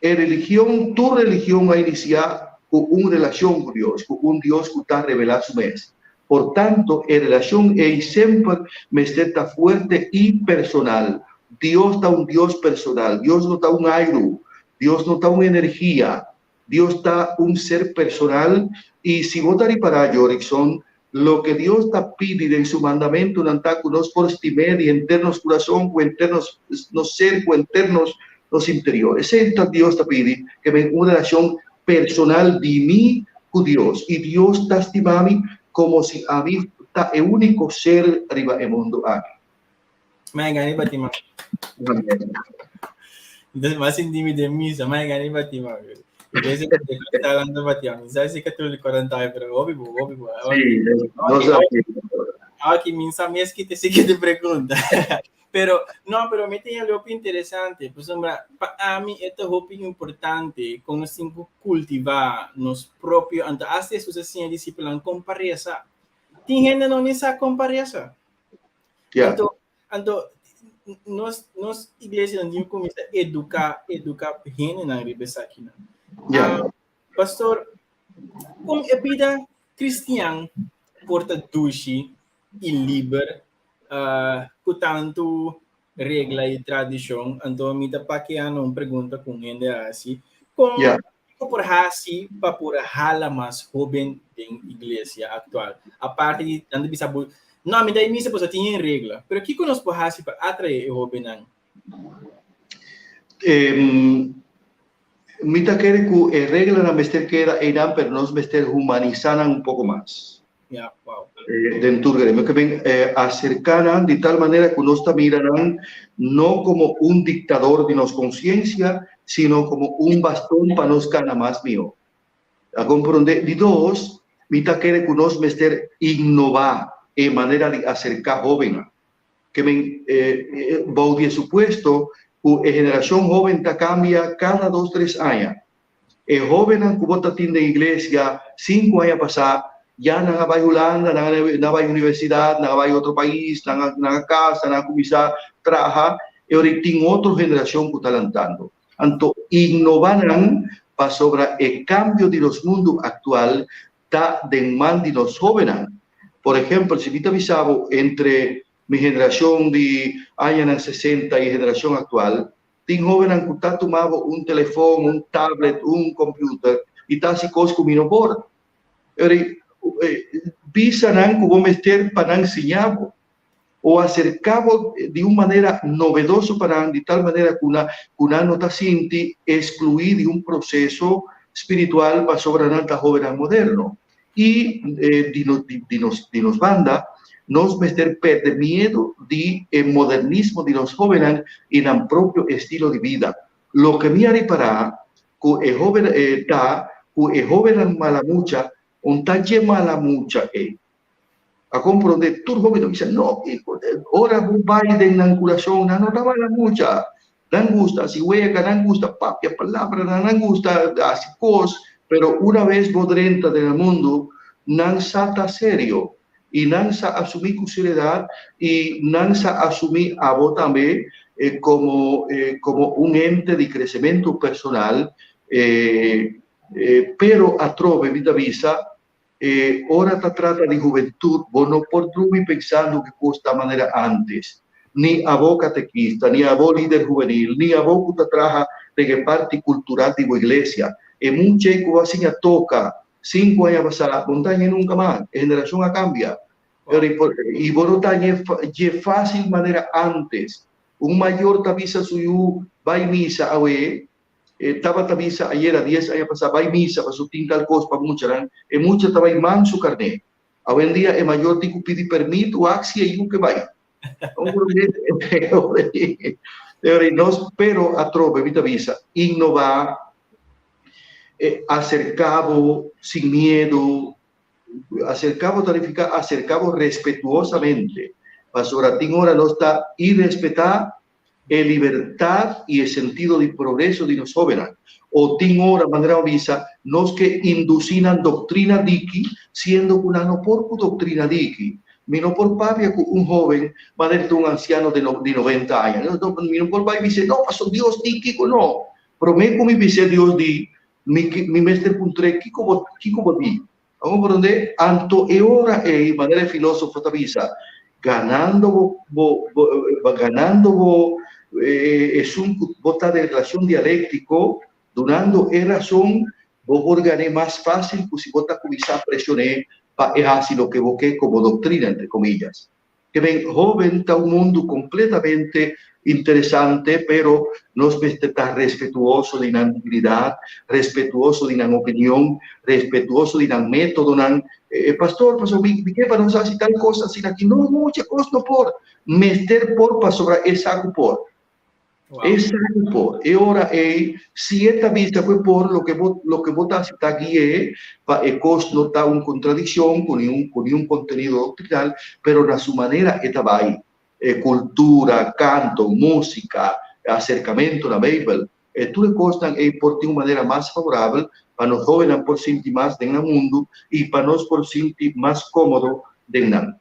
E religion, tur religion a inisiá ku un relashon ku Dios, ku un Dios ku ta revelá su mes. Por tanto, e relashon ei semper mester ta fuerte i personal. Dios ta un Dios personal. Dios no ta un airu. Dios no ta un energia. Dios ta un ser personal. I si bo ta ripará, Jorickson, loke Dios ta pidi den su mandamentunan ta ku nos por stim'é di henter nos kurason, ku henter nos nos ser, ku henter nos nos interior. Esei ta Dios ta pidi, ke men un relashon personal di mi ku Dios. I Dios ta stima mi komo si ami ta e úniko ser riba e mundu aki. Mai gana bati man. Entonces, mas sinti mi den misa, mai gana bati man. Iglesia Pentecostal anda bati man. Sa si católico anda pero hopi bo, hopi bo. Sí, no sa. Aki min sa mes ki te siguiente pregunta. Pero, no, pero mi tin algo interesante. Pasobra, pa ami e ta hopi importante kon nos tin ku kultivá nos propio, anto hasta Hesus a siña disipelnan kon pa resa. Tin hende no ni sa kon pa resa. Anto, anto nos, nos iglesia nan tin kuminsá eduká, eduká hendenan riba esakinan. Ja. Ah, pastor, kon e bida kristian por ta dushi i liber uh, ku tantu regla i tradishon? Anto mi ta pakeando un pregunta ku un hende a hasi. Kon Ja. Kiko por hasi pa por hala mas hóben den iglesia aktual? Aparte di nan ta bisa bo, no, mi ta e misa pasobra tin e regla. Pero kiko nos por hasi pa atraé e hóbennan? Mi ta kere ku e reglanan mester keda einan, pero nos mester humanisá nan un poko mas. Ja, wow. Den tur gremio ke ben aserká nan di tal manera ku nos ta mira nan no komo un diktador di nos konsiensia, sino komo un baston pa nos kana mas mihó. A komprondé? Di dos, mi ta kere ku nos mester innová e manera di aserká hóbennan. Ke men bou di e supuesto ku e generashon hóben ta kambia kada dos tres aña. E hóbennan ku bo ta tin den iglesia sinku aña pasá, ya nan a bai Hulanda, nan a bai universidat, nan a bai otro pais, nan a nan a kasa, nan a kuminsá traha, e ora ei tin otro generashon ku ta lantando. Anto innová nan pasobra e kambio di nos mundu aktual ta den man di nos hóbennan. Por ehèmpel, si mi ta bisa bo entre mi generashon di añanan sesenta i e generashon aktual, Tin hóbennan ku ta tuma bo un telefòn, un tablet, un kòmpiuter i ta hasi kos ku mi no por. Bisa nan ku bo mester pa nan siña bo o aserká bo di un manera novedoso pa nan, di tal manera ku nan ku nan no ta sinti eskluí di un proseso spiritual pasobra nan ta hóbennan moderno. I di di nos di nos banda nos mester perde miedu di e modernismo di nos hóbennan i nan propio estilo di bida. Loke mi a ripará ku e hóben ta ku e hóbennan mala mucha un ta dje mala mucha ei. A komprondé tur hóben ta bisa no kiko ora bo bai den nan kurason nan no ta mala mucha. Nan gusta hasi wega, nan gusta papia palabra, nan gusta hasi kos, pero una bes bo drenta den e mundu, nan sa ta serio i nan sa asumí ku seriedat i nan sa asumí abo tambe komo komo un ente di kresementu personal. Pero atrobe mi ta bisa, ora ta trata di hubentut bo no por drumi pensando ku kos ta manera ántes. Ni abo katekista, ni abo lider hubenil, ni abo ku ta traha den e parti kultural di bo iglesia. E mucha ku bo a siña toka sinku aña pasá, bo no ta hañ'é nunka mas. E generashon a kambia. I bo no ta hañ'é dje fásil manera ántes. Un mayor ta bisa su yu bai misa awe, e tabata bisa ayera dies aña pasá bai misa pasobra tin tal kos pa muchanan, e mucha ta bai man su karné. Awendia e mayor tin ku pidi permit wak si e yu ke bai. Nos pero atrobe mi ta bisa innová, aserká bo sin miedu, aserká bo ta nifiká aserká bo respetuosamente, pasobra tin ora nos ta irespetá e libertad i e sentido di progreso di nos hóbennan. O tin ora, manera bo bisa, nos ke indusí nan doktrina diki, siendo ku nan no por ku doktrina diki. Mi no por papia ku un hóben manera ta un ansiano di 90 aña. Mi no por bai bis'é, no, pasobra Dios di kiko. No. Promé ku mi bis'é Dios di, mi mi mester puntr'é kiko bo kiko bo di. Abo comprende? Anto e ora ei, manera e filósofo ta bisa, ganando bo, bo, bo, ganando bo esun ku bo ta den relashon dialéktiko, dunando e rason, bo por gan'é mas fásil ku si bo ta kuminsá preshon'é pa e hasi loke bo ke komo doktrina, entre komillas. Ke men hoben ta un mundu kompletamente interesante, pero nos mester ta respetuoso di nan dignidat, respetuoso di nan opinion, respetuoso di nan métodonan. E pastor, pasobra mi mi ke pa nos hasi tal kos asina aki. No, mucha kos no por. Mester por pasobra e sa ku por. E sa ku por. E ora ei, si e ta bisa ku e por, loke bo loke bo ta hasi ta gui'é pa e kos no ta un kontradikshon ku niun ku niun kontenido doktrinal, pero na su manera e ta bai. E kultura, kanto, músika, aserkamentu na Beibel, e tur e kosnan ei por tin un manera mas favorabel pa nos hóbennan por sinti mas den nan mundu i pa nos por sinti mas kómodo den nan.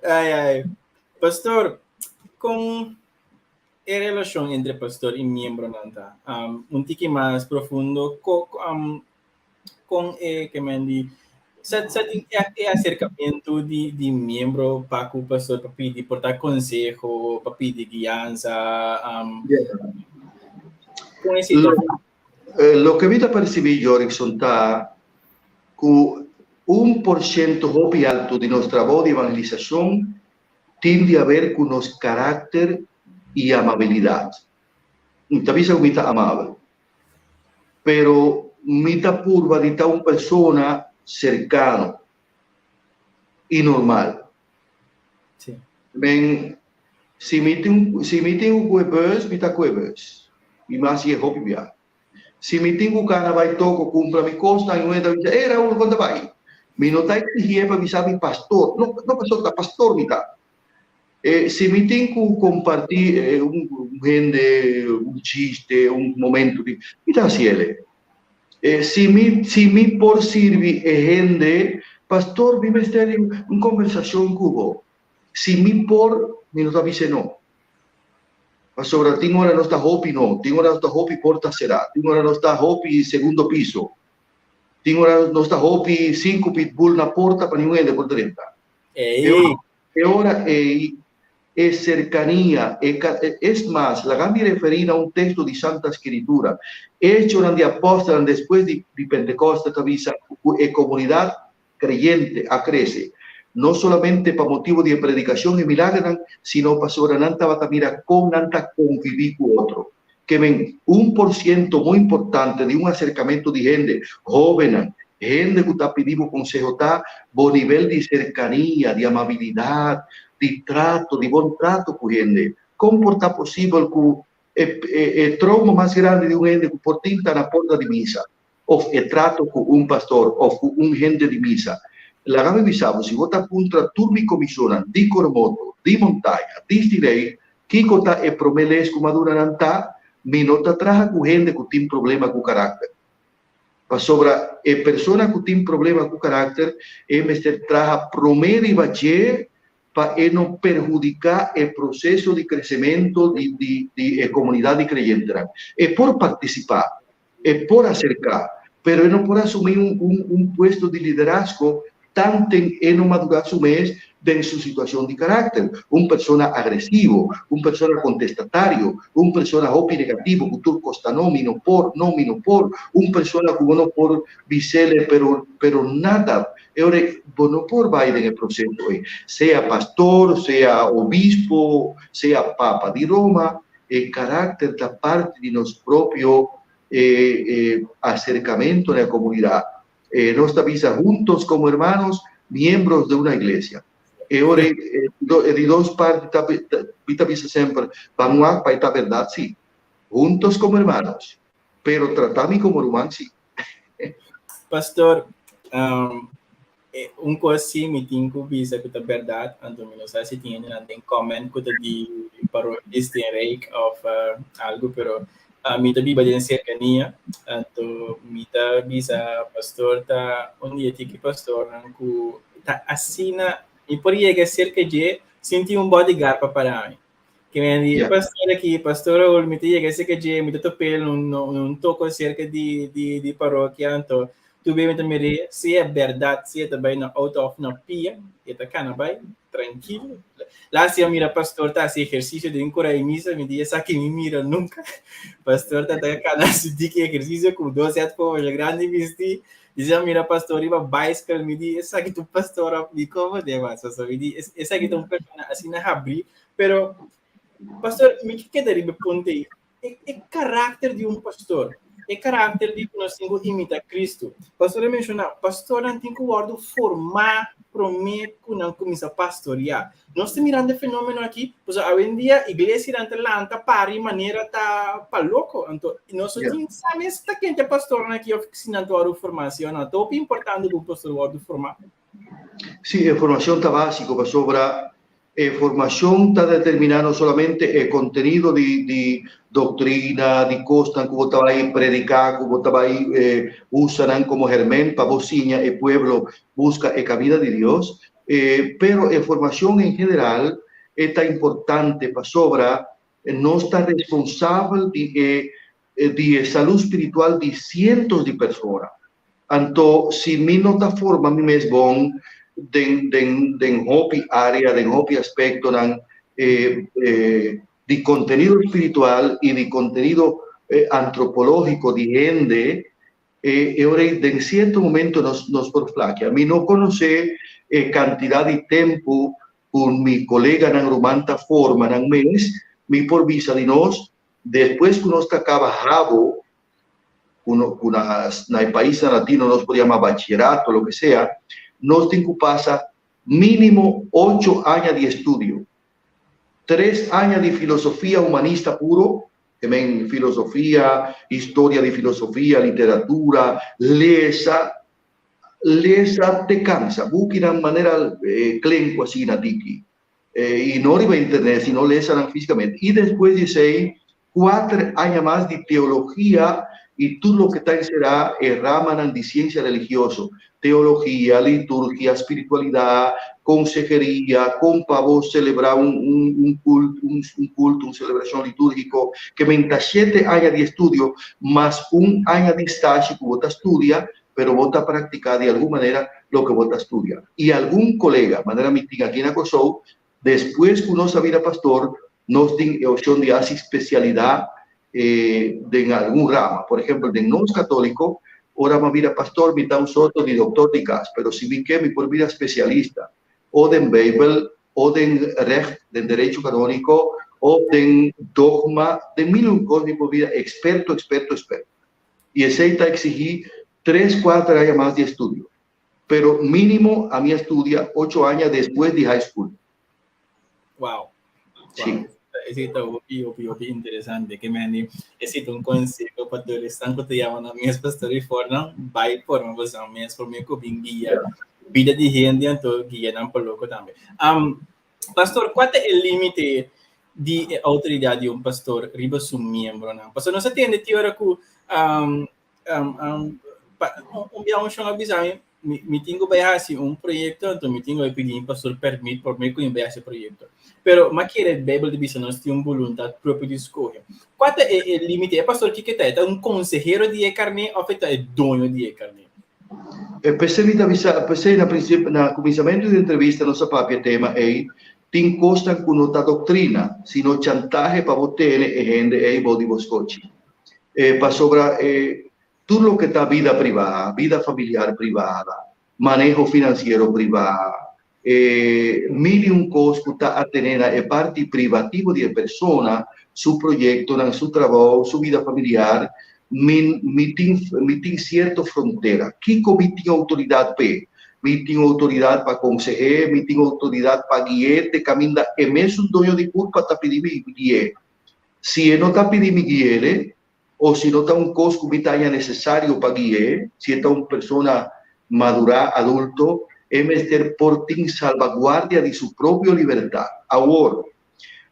Ai, ai. Pastor, kon e relashon entre pastor i miembronan ta? Um, un tiki mas profundo, ko, um, kon e ke men di sa, sa tin e, e aserkamentu di, di miembro pa ku pastor pa pidi por ta konseho, pa pidi guiansa, um, Yeah. kon e situashon? Loke mi ta persibí, Jorickson, ta ku un por shento hopi altu di nos trabou di evangelisashon tin di haber ku nos karakter i amabilidat. Mi ta bisa ku mi ta amabel, pero mi ta purba di ta un persona serkano i normal. Men, si mi tin, si mi tin ku kue bus, mi ta kue bus. Mi mas ye hopi bia. Si mi tin ku kana bai toko kumpra mi kosnan, un hende ta bisa, Ey Raul, kon ta bai? Mi no ta eksigié pa bisa mi pastor. No, no pastor, ta pastor mi ta. E, si mi tin ku kompartí un, un hende, un chiste, un momento di, mi ta hasi ele. E, si mi, si mi por sirbi e hende, pastor, mi mester di un kombersashon ku bo. Si mi por, mi no ta bis'é no. Pasobra tin ora nos ta hopi no, tin ora nos ta hopi porta será, tin ora nos ta hopi segundo piso, tin ora nos ta hopi sinku pitbull na porta pa ningun hende por drenta. Ey! E ora ei e serkania, e es mas, laga mi referí na un teksto di Santa Skritura. Echonan di Apòstelnan despues di di Pentekòste ta bisa ku e komunidat kreyente a krese, no solamente pa motibu di e predikashon i milagernan, sino pasobra nan tabata mira kon nan ta konvibí ku otro. Ke men, un por siento muy importante di un aserkamentu di hende, hóbennan, hende ku ta pidi bo konseho ta bo nivel di serkania, di amabilidat, di trato, di bon trato ku hende. Kon por ta posibel ku e e trouma mas grandi di un hende ku por tin ta na porta di misa, òf e trato ku un pastor òf ku un hende di misa? Laga mi bisa bo, si bo ta puntra tur mi komishonnan di Coromoto, di Montaña, di Stirei, Kiko ta e promé les ku madura nan ta? Mi no ta traha ku hende ku tin problema ku karakter. Pasobra e persona ku tin problema ku karakter, e mester traha promé riba dje pa e no perhudiká e proseso di kresementu di di di e komunidat di kreyentenan. E por partisipá, e por aserká, pero e no por asumí un un un puesto di liderazgo tanten e no madurá su mes den su situacion di caracter. Un persona agresivo, un persona contestatario, un persona hopi negativo cu tur cos ta no, mi no por, no, mi no por, un persona cu bo no por bisele pero, pero nada. E ora bo no por bay den e proceso ey. Sea pastor, sea obispo, sea papa di Roma, e caracter ta parti di nos propio acercamento na e comunidad. Nos ta bisa juntos como hermanos, miembros de una iglesia. E ora e di dos parti ta mi ta bisa semper, ban wak pa e ta berdad si. Juntos como hermanos, pero trata mi como ruman si. Pastor, un kos si mi tin ku bisa ku ta berdad, anto mi no sa si tin hendenan den comment ku ta di parokia di Steenrijk of algu, pero Mi ta biba den serkania, anto mi ta bisa pastor ta un di e tiki pastornan ku ta asina mi por yega serka dje sin tin un bodyguard pa para mi. Ke men di e pastor aki, pastor Raul, mi ta yega serka dje, mi ta top'é un un toko serka di di di parokia, anto tur bes mi ta mir'é, si e bèrdat, si e ta bai na outo òf na pia, e ta kana bai trankilo. Last dia mira pastor ta hasi ehersisio den kura di misa, mi di esaki mi mira nunka. Pastor ta ta kana hasi diki ehersisio ku dos headphones grandi bisti. Disa mira pastor riba bicycle, mi di esaki ta un pastor of di komo de mas. So mi di esaki ta un persona asina habri. Pero pastor mi ke keda riba e punto ei. E karakter di un pastor, e karakter di ku nos tin ku imita Kristu. Pastor a menshoná, pastornan tin ku wòrdu formá promé ku nan kuminsá pastoriá. Nos ta mirando e fenómeno aki, pasobra awendia iglesianan ta lanta pari manera ta pa loko. Anto nos no tin sa mes ta ken ta e pastornan aki òf si nan ta wòrdu formá si òf no. Ta hopi importante ku un pastor wòrdu formá. Sí, e formashon ta básiko pasobra E formacion ta determina no solamente e contenido di di doctrina, di cosnan cu bo ta bay predica, cu bo ta bay usa nan como herment pa bo siña e pueblo busca e camina di Dios, pero e formacion en general e ta importante pasobra nos ta responsabel di e di e salud spiritual di cientos di persona. Anto si mi no ta forma mi mes bon den den den hopi area, den hopi aspectonan di contenido spiritual y di contenido antropologico di hende, e ora ei den cierto momento nos nos por flakia. Mi no conoce e cantidad di tempo cu mi coleganan ruman ta forma nan mes, mi por bisa di nos, despues cu nos ta caba havo, ku no, ku na, na e paisnan latino nos por yama bachillerato, lo ke sea, nos tin ku pasa mínimo ocho aña di estudio. Tres aña di filosofia humanista puro, ke men filosofia, historia di filosofia, literatura, lesa, lesa te kansa, bukinan manera klenku asina diki. I no riba internet, sino lesa nan físikamente. I despues di esei, kuater aña mas di teologia i tur loke ta enserá e ramanan di siensia religioso, teologia, liturgia, spiritualidat, konseheria, kon pa bo selebrá un un un un kulto, un selebrashon litúrgiko, ke men ta shete aña di estudio mas un aña di stashi ku bo ta studia, pero bo ta praktiká di algun manera. loke bo ta studia. I algun kolega, manera mi tin aki na Kòrsou, despues ku nos a bira pastor, nos tin e opshon di hasi spesialidat den algun rama. Por ehempel, den nos katóliko, ora mi a bira pastor, mi ta un sorto di doktor di kas, pero si mi ke, mi por bira spesialista o den Beibel, o den recht, den derecho kanóniko, o den dogma, den mil un kos mi por bira eksperto, eksperto, eksperto. I esei ta eksigí tres, kuater aña mas di estudio. Pero mínimo ami a studia ocho aña despues di high school. Wow. Sí. Esei ta hopi, hopi, hopi interesante. Ke men esei ta un konseho pa tur esnan ku ta yama nan mes pastor i for nan bai forma boso mes promé ku bin guia bida di hende anto guia nan pa loko tambe. Um, pastor, kua ta e límite di e outoridat di un pastor riba su miembronan? Pasobra nos a tende ti ora ku um, um, um, pa, un bia un shon a bisa mi, mi, mi tin ku bai hasi un proyekto, anto mi tin ku bai pidi mi pastor permit promé ku mi bai hasi e proyekto. Pero m'a kere Beibel ta bisa nos tin un boluntat propio di skohe. Kua ta e, e límite? E pastor kiko ta? E ta un konsehero di e karné òf e ta e doño di e karné? E p'esei mi ta bisa, p'esei na prinsip, na kuminsamentu di entrevista nos a papia e tema ei, tin kosnan ku no ta doktrina, sino chantahe pa bo tene e hende ei bou di bo skochi. E pasobra e tur loke ta bida privá, bida familiar privada, maneho finansiero privá, e mil i un kos ku ta atené na e parti privativo di e persona, su proyektonan, su trabou, su bida familiar, mi mi tin mi tin sierto frontera. Kiko mi tin outoridat p'e? Mi tin outoridat pa konseh'é, mi tin outoridat pa gui'é te kaminda e mesun doño di kurpa ta pidi mi gui'é. Si e no ta pidi mi gui'é, o si no ta un kos ku mi ta haña nesesario pa gui'é, si e ta un persona madurá, adulto, e mester por tin salbaguardia di su propio libertat. Awor,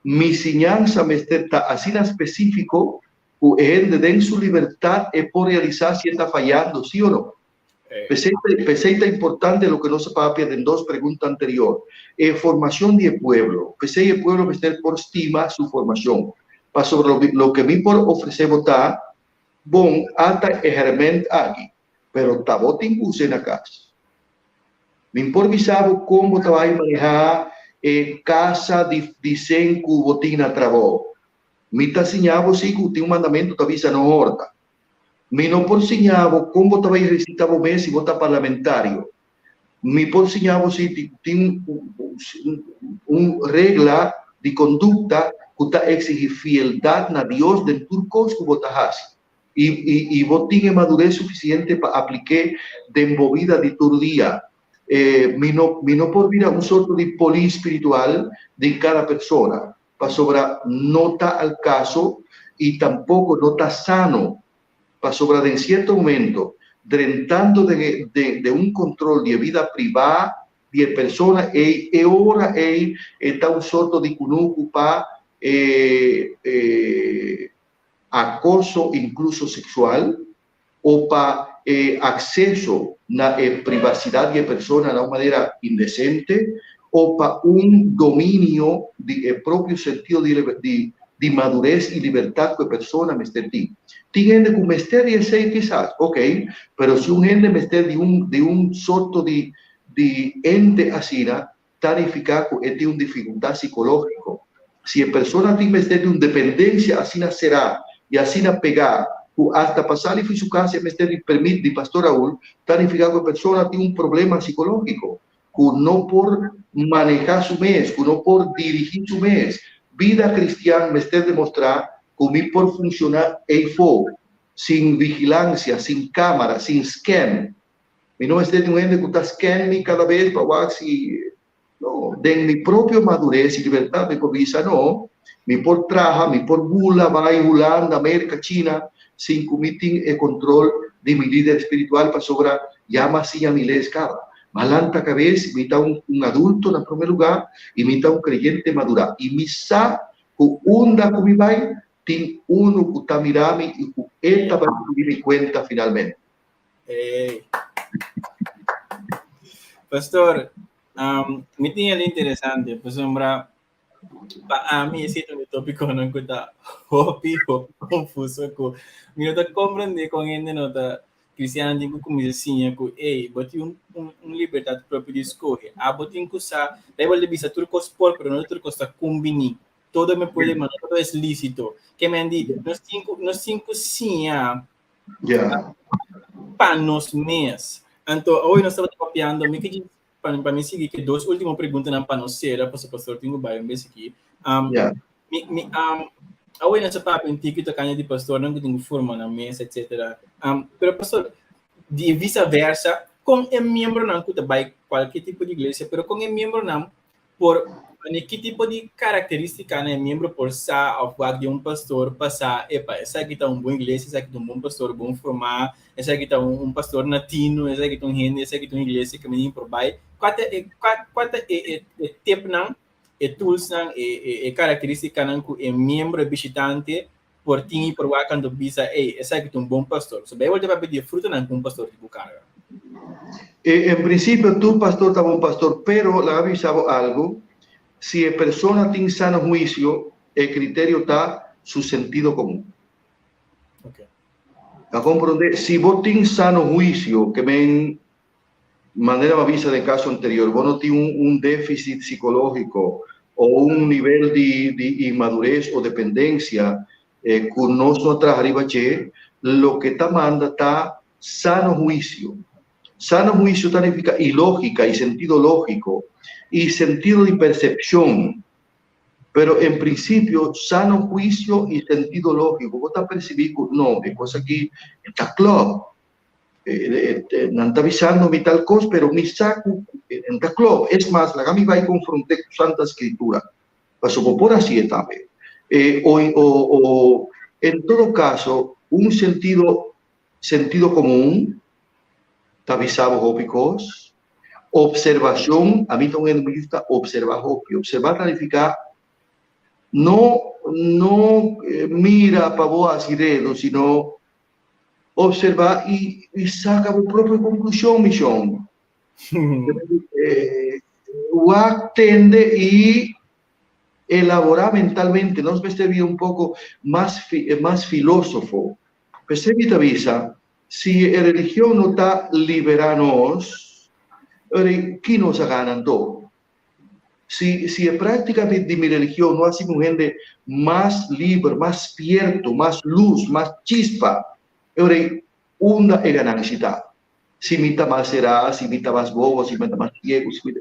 mi siñansa mester ta asina spesífiko ku e hende den su libertat e por realisá si e ta fayando, sí o no. P'esei p'esei ta importante loke nos a papia den dos pregunta anterior, e formacion di e pueblo. P'esei e pueblo mester por stima su formacion. Pasobra loke loke mi por ofrece bo ta, Bon, ata e herment aki, pero ta bo tin cu us'e na cas. Mi por bisa bo con bo ta bay maneha e casa di di cen cu bo tin na trabou. Mi ta siña bo si cu tin un mandamento ta bisa no horta. Mi no por siña bo kon bo ta bai ehersitá bo mes si bo ta parlamentario. Mi por siña bo si tin un regla di kondukta ku ta eksigí fieldat na Dios den tur kos ku bo ta hasi. I i bo tin e madures sufisiente pa aplik'é den bo bida di tur dia. Mi no mi no por bira un sorto di polis spiritual di kada persona. Pasobra no ta al caso y tampoco no ta sano, pasobra den cierto momento, drentando den e den un control di e bida priva di e persona ey, e ora ey e ta un sorto di cunucu pa e e acoso incluso sexual o pa e acceso na e privacidad di e persona na un manera indecente o pa un dominio di e propio sentido di di di madurez y libertad cu e persona mester tin. Tin hende cu mester di esey kisas, ok, pero si un hende mester di un di un sorto di di ente asina, ta nifica cu e tin un dificultad psicologico. Si e persona tin mester di un dependencia asina cera y asina pega cu hasta pa sali fi su casa e mester di permit di Pastor Raul, ta nifica cu e persona tin un problema psicologico, cu no por maneha su mes, cu no por dirigi su mes. Bida cristian mester demostra cu mi por funciona eyfo, sin vigilancia, sin camara, sin scan. Mi no mester di un hende ku ta scan mi kada bes pa wak si no. Den mi propio madures i libertat mi por bisa no, mi por traha, mi por bula bai Hulanda, Merka, China sin ku mi tin e kontrol di mi lider spiritual pasobra ya mi a siña mi les kaba. Mi a lanta kabes, mi ta un un adulto na prome luga i mi ta un kreyente madurá i mi sa ku unda ku mi bai tin unu ku ta mira mi i ku e ta bai pidi mi kuenta finalmente. Hey. Pastor, um, mi tin el interesante, pasobra pa ami ese ta un tópiko nan ku ta hopi, hopi konfuso ku mi no ta komprendé kon hende no ta. Kristiannan tin ku kuminsá siña ku, ey, bo tin un libertat propio di skohe. Abo tin ku sa, Beibel ta bisa tur kos por, pero no tur kos ta kumbiní. Todo me puede, ma no todo es lícito. Ke men di, nos tin ku siña pa nos mes. Anto, awe nos tabata papiando, mi ke pa mi sigui ku dos último preguntanan pa nos sera, pasobra pastor tin ku bai un bes aki. Mi, awe nos a papia un tiki tokante di pastornan ku tin ku forma nan mes, etc. Pero pastor, di vice-versa, kon e miembronan ku ta bai kualke tipo di iglesia, pero kon e miembronan por ki tipo di karakterístika e miembro por sa òf wak di un pastor pa sa, epa, esaki ta un bon iglesia, esaki ta un bon pastor, bon formá, esaki ta un pastor latino, esaki ta un hende, esaki ta un iglesia ku mi por bai. Kua ta e tipnan, e toolsnan, e karakterístikanan ku e miembro, e bishitante por tin i por wak anto bisa, ei, esaki ta un bon pastor? So, Beibel ta papia di frutanan ku un pastor tin ku karga. En prinsipio, tur pastor ta bon pastor, pero laga mi bisa bo algu: si e persona tin sano huisio, e kriterio ta su sentido komun. A komprondé? Si bo tin sano huisio, ke men manera m'a bisa den kaso anterior, bo no tin un défisit sikológiko òf un nivel di inmadures òf dependensia ku nos no traha riba dje, loke ta manda ta sano huisio. Sano huisio ta nifiká i lógika i sentido lógiko i sentido di persepshon. Pero en prinsipio, sano huisio i sentido lógiko, bo ta persibí ku no, e kos aki ta klòp. Nan ta bisando mi tal kos, pero mi sa ku ta klòp. Es mas, laga mi bai konfront'é ku Santa Skritura. Pasobra bo por hasié tambe. O en todo kaso, un sentido komun ta bisa bo hopi kos. Observashon, ami ta un hende ku ta observá hopi. Observá ta nifiká no mira pa bo hasi redo, sino observá i saka bo propio konklushon, mishon. Wak, tende i elaborá mentalmente. Nos mester bira un poko mas filósofo. P'esei mi ta bisa, si e religion no ta liberá nos, ki nos a gana anto? Si e práktika di mi religion no hasi mi un hende mas liber, mas spierto, mas lus, mas chispa, unda e ganansha ta? Si mi ta mas será, si mi ta mas bobo, si mi ta mas siegu, si mi ta,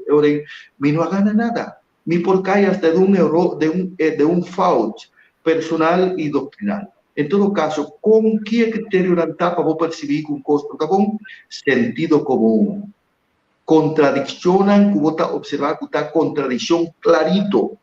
mi no a gana nada. Mi por kai hasta den un eror, den un fout personal i doktrinal. En todo kaso, kon ki kriterionan ta pa bo persibí ku un kos no ta bon? Sentido komun. Kontradikshonnan ku bo ta observá ku ta kontradikshon klarito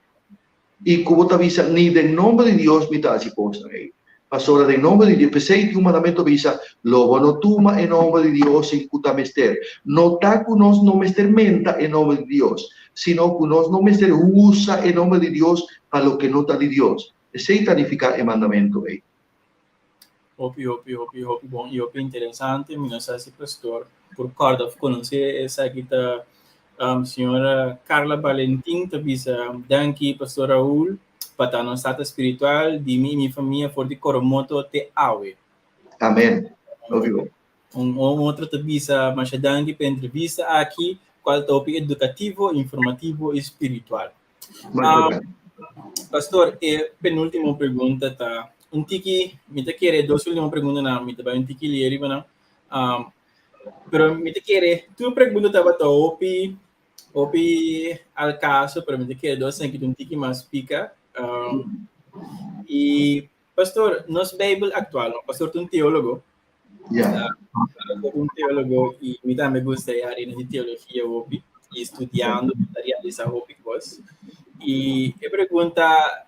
i ku bo ta bisa, ni den nòmber di Dios mi ta hasi kosnan ei. Pasobra den nòmber di Dios, p'esei tin un mandamentu bisa, lo bo no tuma e nòmber di Dios sin ku ta mester. No ta ku nos no mester menta e nòmber di Dios, sino ku nos no mester usa e nòmber di Dios pa loke no ta di Dios. Esei ta nifiká e mandamentu ei. Hopi, hopi, hopi, hopi bon i hopi interesante. Mi no sa si pastor por kòrda òf konosé esaki. Ta señora Carla Valentin ta bisa: "Danki, pastor Raúl, pa ta nos tata spiritual di mi i mi famia for di Coromoto te awe." Amèn. Hopi bon. Un otro ta bisa: "Masha danki pa e entrevista aki, kual ta hopi edukativo, informativo i spiritual." Pastor, e penúltimo pregunta ta un tiki, mi ta kere dos último preguntanan, mi ta bai un tiki lier riba nan. Pero mi ta kere, tur pregunta tabata hopi, hopi al kaso, pero mi ta kere dos esaki un tiki mas pika. I pastor, nos Beibel aktual, no? Pastor ta un teólogo. Un teólogo i mi tambe gusta e área di teologia hopi i studiando ta realisá hopi kos. I e pregunta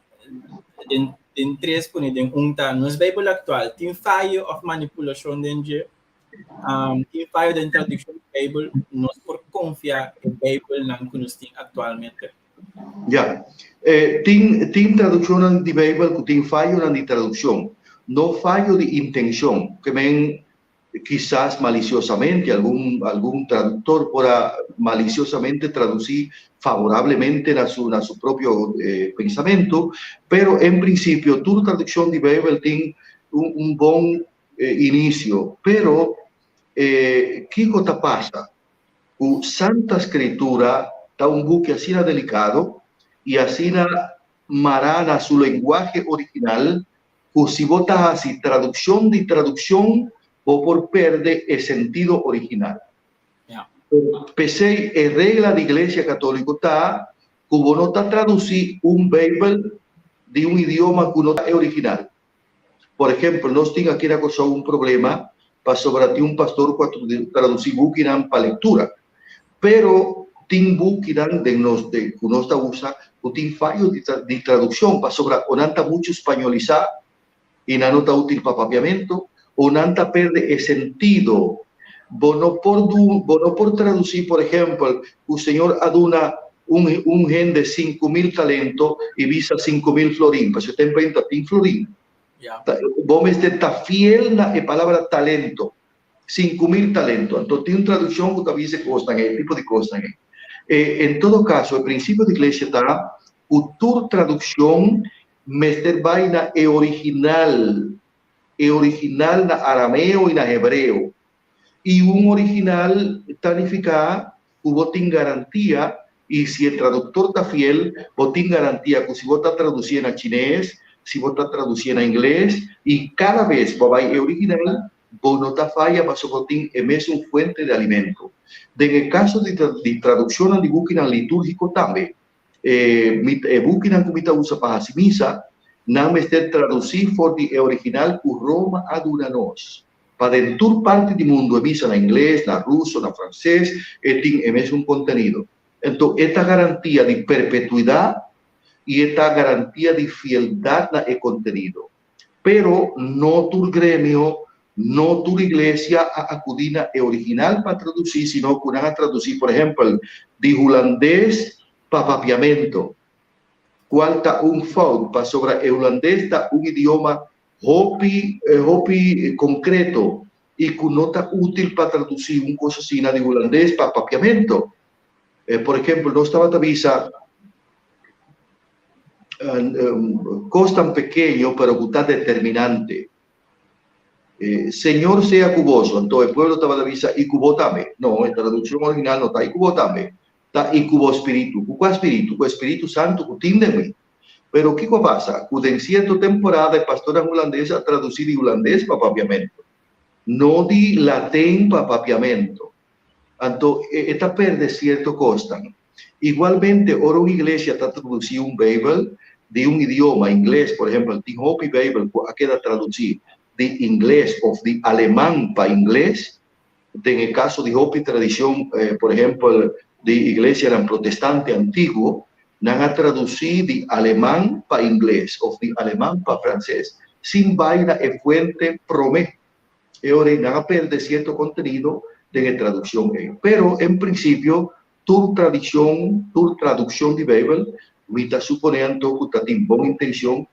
den tres pone den un ta: nos Beibel aktual tin fayo òf manipulashon den dje? Tin fayo den tradukshon di Beibel? Nos por konfia e Beibelnan ku nos tin aktualmente? Ya. Tin tradukshonnan di Beibel ku tin fayonan di tradukshon, no fayo di intenshon, ke men kisas malisiosamente algun traduktor por a malisiosamente tradusí favorablemente na su propio pensamentu, pero en prinsipio tur tradukshon di Beibel tin un bon inisio, pero Kiko ta pasa? Ku Santa Skritura ta un buki asina delikado i asina mará na su lenguahe original ku si bo ta hasi tradukshon di tradukshon bo por perde e sentido original. P'esei e regla di Iglesia Katóliko ta ku bo no ta tradusí un Beibel di un idioma ku no ta e original. Por ehempel, nos tin aki na Kòrsou un problema pasobra tin un pastor ku a tradusí bukinan pa lektura, pero tin bukinan den nos ku nos ta usa ku tin fayo di tradukshon pasobra o nan ta muchu spañolisá i nan no ta útil pa papiamentu o nan ta perde e sentido. Bo no por bo no por tradusí, por ehempel, ku Señor a duna un un hende 5000 talento i bisa 5000 florin, pasobra e tempu ei ta tin florin. Bo mester ta fiel na e palabra talento, 5000 talento. Anto tin un tradukshon ku ta bisa e kosnan ei, e tipo di kosnan ei. En todo kaso, e prinsipio di iglesia ta ku tur tradukshon mester bai na e original, e original na arameo i na hebreo. I un original ta nifiká ku bo tin garantia, i si e traduktor ta fiel, bo tin garantia ku si bo ta tradusié na chines, si bo ta tradusié na ingles, i kada bes bo a bai e original, bo no ta faya pasobra bo tin e mesun fuente di alimento. Den e kaso di di tradukshonnan di bukinan litúrgiko tambe, e e bukinan ku mi ta usa pa hasi misa, nan mester tradusí for di e original ku Roma a duna nos. Pa den tur parti di mundu e misa na ingles, na ruso, na franses, e tin e mesun kontenido. Enton e ta garantia di perpetuidat i e ta garantia di fieldat na e kontenido. Pero no tur gremio, no tur iglesia a akudí na e original pa tradusí, sino ku nan a tradusí, por ehèmpel, di hulandes pa papiamento, kual ta un fout, pasobra e hulandes ta un idioma hopi hopi konkreto i ku no ta útil pa tradusí un kos asina di hulandes pa papiamento. Por ehèmpel, nos tabata bisa kos tan pekeño pero ku ta determinante. Señor sea ku boso. Anto e pueblo tabata bisa, I ku bo tambe. No, e tradukshon original no ta i ku bo tambe. Ta i ku bo spiritu. Ku kua spiritu? Ku e Spiritu Santu ku tin den mi. Pero kiko a pasa? Ku den sierto temporada e pastornan hulandes a tradusí di hulandes pa papiamentu, no di latin pa papiamentu. Anto e ta perde sierto kosnan. Igualmente ora un iglesia ta tradusí un Beibel di un idioma, ingles por ehempel, tin hopi Beibel ku a keda tradusí di ingles òf di aleman pa ingles, den e kaso di hopi tradishon, por ehempel di iglesianan protestante antiguo, nan a tradusí di aleman pa ingles òf di aleman pa franses sin bai na e fuente promé. E ora ei nan a perde sierto kontenido den e tradukshon ei. Pero en prinsipio tur tradishon, tur tradukshon di Beibel, mi ta suponé anto ku ta tin bon intenshon,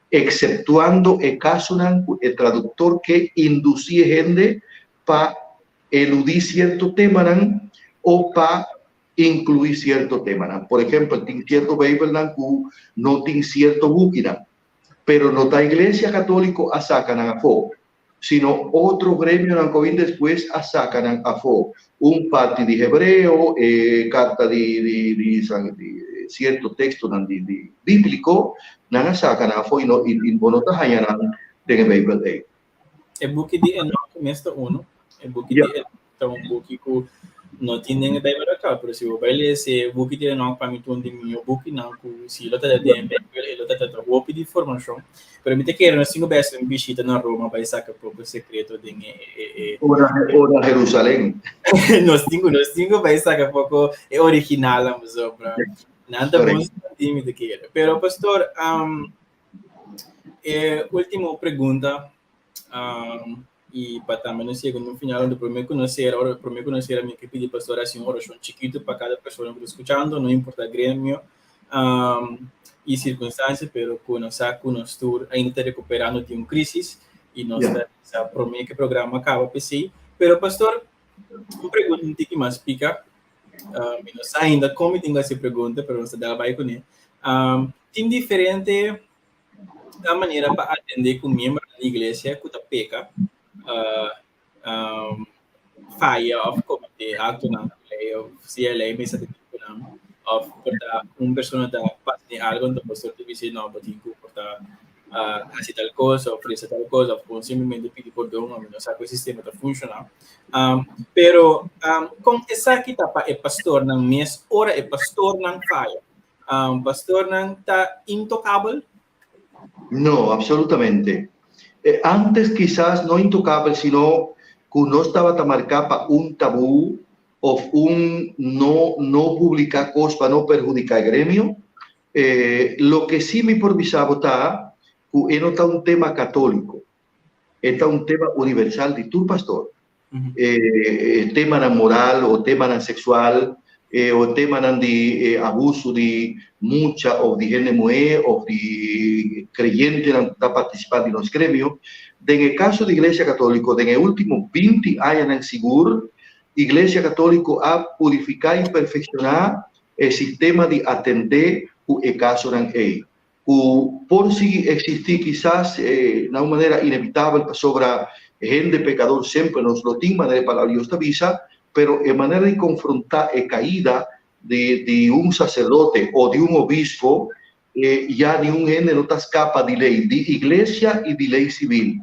ekseptuando e kasonan ku e traduktor ke indusí e hende pa eludí sierto temanan o pa inkluí sierto temanan. Por ehempel, tin sierto Beibelnan ku no tin sierto bukinan, pero no ta Iglesia Katóliko a saka nan afó, sino otro gremionan ku a bin despues a saka nan afó. Un parti di hebreo, e karta di di di san di sierto tekstonan di di bíbliko, nan a saka nan afó i no i bo no ta haña nan den e Beibel ei. E buki di Enoch mes ta uno. E buki di Enoch ta un buki ku no tin den e Beibel aktual, pero si bo bai lesa e buki di Enoch pa mi ta un di mihó bukinan ku si lo ta den e Beibel e lo ta trata hopi di informashon. Pero mi ta kere nos tin ku bai hasi un bishita na Roma bai saka poko sekreto den e e e O na Herusalen. Nos tin ku nos tin ku bai saka poko e originalnan pasobra nan ta bon skondí mi ta kere. Pero pastor e ultimo pregunta I pa tambe nos yega na un final donde prome ku nos sera, ora prome ku nos sera mi ke pidi pastor hasi un orashon chikitu pa kada persona ku ta skuchando, no importa gremio i sirkunstansia, pero ku nos sa ku nos tur ainda ta rekuperando di un krisis i nos ta sa prome ku e programa kaba p'esei. Pero pastor, un pregunta un tiki mas pika, mi no sa ainda kon mi tin ku hasi e pregunta, pero nos ta dal bai kuné. Tin diferente Ta manera pa atendé ku miembronan di iglesia ku ta peka. faya òf kometé aktonan ku lei òf si e lei mester ta tipo nan òf por ta un persona ta pasa den algu anto pastor ta bisa no bo tin ku por ta hasi tal kos òf resa tal kos òf kon simplemente pidi pordon ami no sa ku e sistema ta funshoná. Pero kon esaki ta pa e pastornan mes ora e pastornan faya? Pastornan ta intokabel? No, absolutamente. Antes kisas no intocabel sino cu nos tabata marca pa un tabú of un no no publica cos pa no perhudica e gremio. Loke si mi por bisa bo ta cu e no ta un tema catolico, e ta un tema universal di tur pastor. E temanan moral o temanan sexual o temanan di abuso di mucha of di hende muhé of di creyentenan cu ta participa di nos gremio. Den e caso di Iglesia Catolico den e ultimo binti añanan sigur Iglesia Catolico a purifica y perfecciona e sistema di atende cu e casonan ey. Ku por sigui eksistí kisas na un manera inevitabel pasobra hende pekador semper nos lo tin, manera e Palabra di Dios ta bisa, pero e manera di konfrontá e kaida di di un saserdote o di un obispo ya niun hende no ta skapa di lei di iglesia i di lei sibil.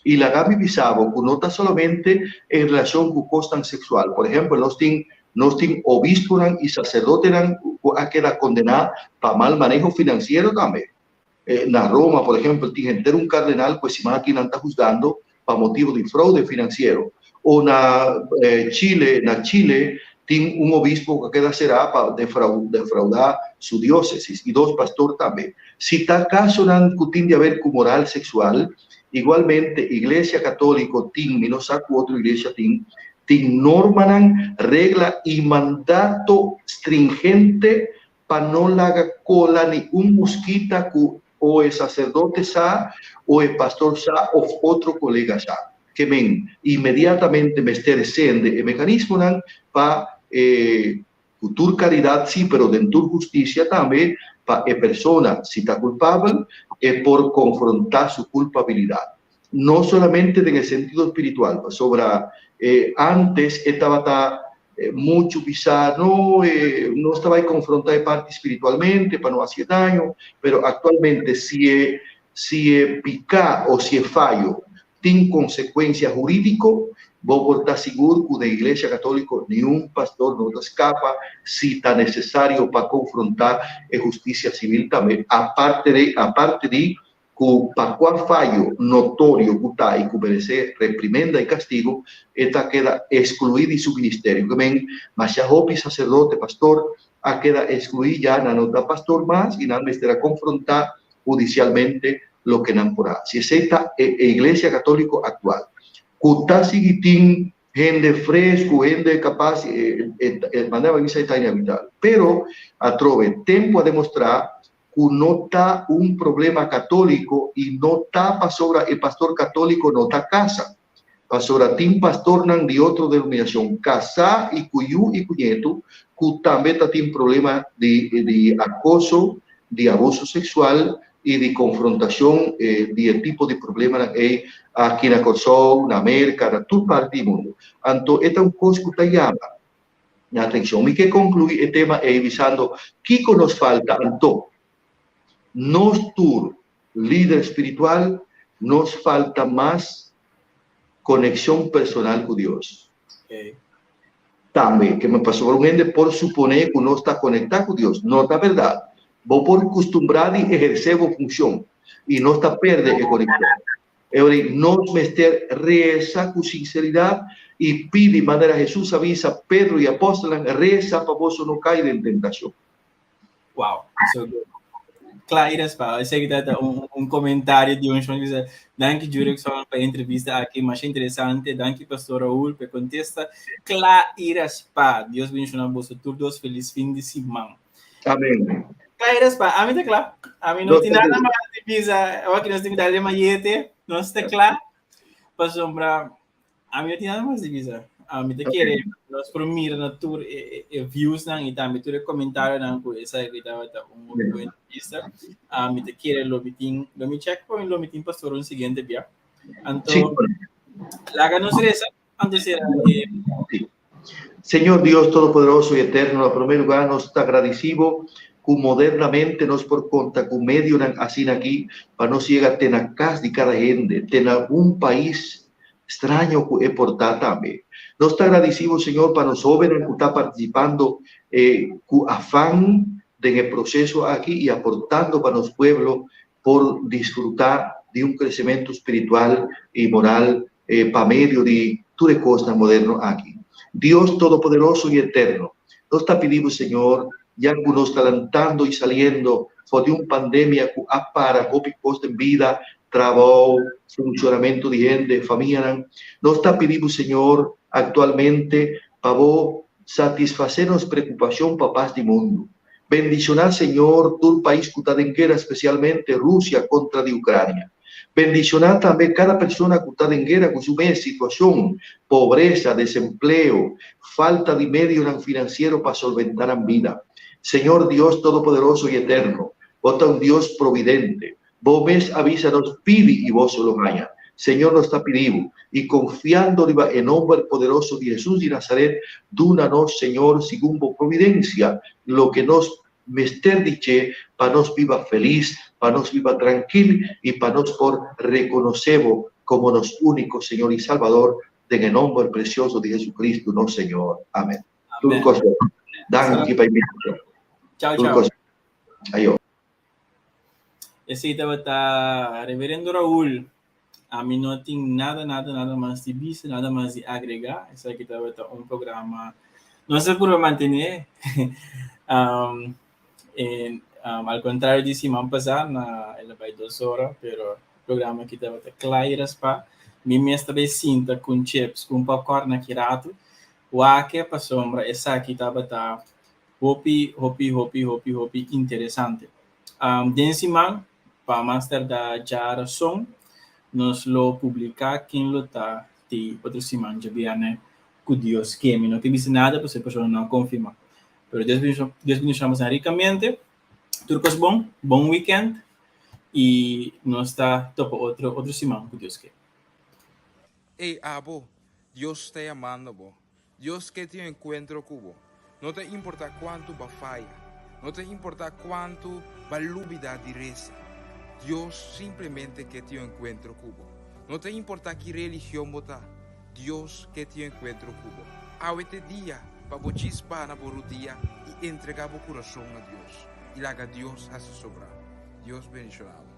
I laga mi bisa bo ku no ta solamente en relashon ku kosnan seksual. Por ehèmpel, nos tin nos tin obisponan i saserdotenan ku a keda kondená pa mal maneho finansiero tambe. Na Roma, por ehèmpel, tin henter un kardenal ku e siman aki nan ta husgando pa motibu di froude finansiero. O na Chile, na Chile tin un obispo ku a keda será pa defraudá su diósesis i dos pastor tambe. Si ta kasonan ku tin di haber ku moral seksual, Igualmente, Iglesia Católico tin, mi no sa cu otro iglesia tin, tin normanan, regla y mandato stringente pa no laga cola ni un musquita cu o e sacerdote sa, o e pastor sa of otro colega sa. Ke men, inmediatamente mester sende e mecanismonan pa e Ku tur karidat sí, pero den tur hustisia tambe, pa e persona, si ta kulpabel, e por konfrontá su kulpabilidat. No solamente den e sentido spiritual, pasobra ántes e tabata muchu bisá, no, nos ta bai konfrontá e parti spiritualmente pa no hasi e daño, pero aktualmente si e si e piká o si e fayo tin konsekuensia hurídiko, bo por ta sigur ku den Iglesia Katóliko niun pastor no ta skapa si ta nesesario pa konfrontá e hustisia sibil tambe, aparte de aparte di ku pa kua fayo notorio ku ta i ku meresé reprimenda i kastigu, e ta keda ekskluí di su ministerio. Ke men, masha hopi saserdote, pastor, a keda ekskluí ya nan no ta pastor mas i nan mester a konfrontá hudisialmente loke nan por hasi. Esei ta e Iglesia Katóliko aktual, ku ta sigui tin hende fresku, hende kapas, e manera pa bisa e ta inevitable. Pero atrobe tempu a demostrá ku no ta un problema katóliko i no ta pasobra e pastor katóliko no ta kasa. Pasobra tin pastornan di otro denominashon kasá i ku yu i ku ñetu ku tambe ta tin problema di di akoso, di abuso seksual i di konfrontashon di e tipo di problemanan ei aki na Kòrsou, na Merka, na tur parti di mundu. Anto e ta un kos ku ta yama na atenshon. Mi ke konkluí e tema ei bisando kiko nos falta anto? Nos tur Lider spiritual, nos falta mas konekshon personal ku Dios. Tambe, ke pasobra un hende por suponé ku nos ta konektá ku Dios, no ta bèrdat. Bo por kustumbrá di ehersé bo funshon i nos ta pèrdè e konekshon. E ora ei nos mester resa ku sinseridat i pidi manera Hesus a bisa Pedro i apòstelnan, Resa pa boso no kai den tentashon. Wow, so good. Klaar pa. Esaki ta un, un comentario di un shon bisa. Danki Jurickson pa entrevista aki, masha interesante. Danki Pastor Raúl pa contesta. Kla pa. Dios bendiciona boso tur dos. Feliz fin di siman. Amén. Kla pa. Ami ta kla. Ami no tin nada mas di bisa. Awor nos tin dale mayete. Nos ta kla. Pasobra Ami no tin nada mas di bisa. Ami ta kere nos por mira na tur e, e, e viewsnan i tambe tur e comentarionan ku esaki tabata un hopi buena entrevista. Ami ta kere lo mi tin, lo mi check pa lo mi tin pastor un siguiente bia. Anto, laga nos resa. Anto sera e. Señor Dios Todopoderoso y Eterno, na promé lugá nos ta agradisí Bo ku modernamente nos por konta ku medionan asina aki pa nos yega te na kas di kada hende, te na un pais straño ku e por ta tambe. Nos ta agradisí Bo, Señor, pa nos hóbennan ku ta partisipando ku afan den e proseso aki i aportando pa nos pueblo por disfrutá di un kresementu spiritual i moral pa medio di tur e kosnan moderno aki. Dios Todopoderoso i Eterno, nos ta pidi Bo, Señor, ya ku nos ta lantando i saliendo for di un pandemia ku a para hopi kos den bida, trabou, funshonamentu di hende, famianan, nos ta pidi Bo, Señor, aktualmente pa Bo satisfasé nos preokupashon pa pas di mundu. Bendishoná, Señor, tur pais ku ta den guera, spesialmente Rusia kontra di Ukrania. Bendishoná tambe kada persona ku ta den guera ku su mes situashon, pobresa, desempleo, falta di medionan finansiero pa solventá nan bida. Señor Dios Todopoderoso i Eterno, Bo ta un Dios providente. Bo mes a bisa nos pidi i boso lo haña. Señor nos ta pidi bo, i konfiando riba e nomber poderoso di Hesus di Nazaret, duna nos, Señor, segun bo providensia, loke nos mester di dje pa nos biba felis, pa nos biba trankil i pa nos por rekonosé bo komo nos úniko Señor i Salbador, den e nomber presioso di Jesucristo nos Señor. Amen. Tur kos bon. Danki pa invitashon. Chao, Tur chao. kos. Ayo. Esei tabata Reverendo Raul. Ami no tin nada, nada, nada mas di bisa, nada mas di agregá. Esaki tabata un programa, nos a purba mantené. um, en, um, al kontrario di siman pasá, na el a bai dos ora, pero programa aki tabata kla i raspá. Mi mes ta bai sinta ku un chips, ku un popcorn aki ratu. Wak pasobra esaki tabata Hopi, hopi, hopi, hopi, hopi interesante. Um, den siman, pa mas tardá djarason, nos lo publiká ken lo ta di otro siman djabièrnè ku Dios ke. Mi no ke bisa nada pasobra e persona no a konfirmá. Pero Dios bendishon, Dios bendishon boso rikamente. Tur kos bon, bon weekend i nos ta topa otro otro siman ku Dios ke. Ey abo, Dios ta yamando bo. Dios ke tin un enkuentro ku bo. No ta importá kuantu bo a faya. No ta importá kuantu bo a lubidá di resa. Dios simplemente ke tin un enkuentro ku bo. No ta importá ki religion bo ta, Dios ke tin un enkuentro ku bo. Awe ta e dia pa bo djis baha na bo rudia i entregá bo kurason na Dios i laga Dios hasi sobrá. Dios bendishoná bo.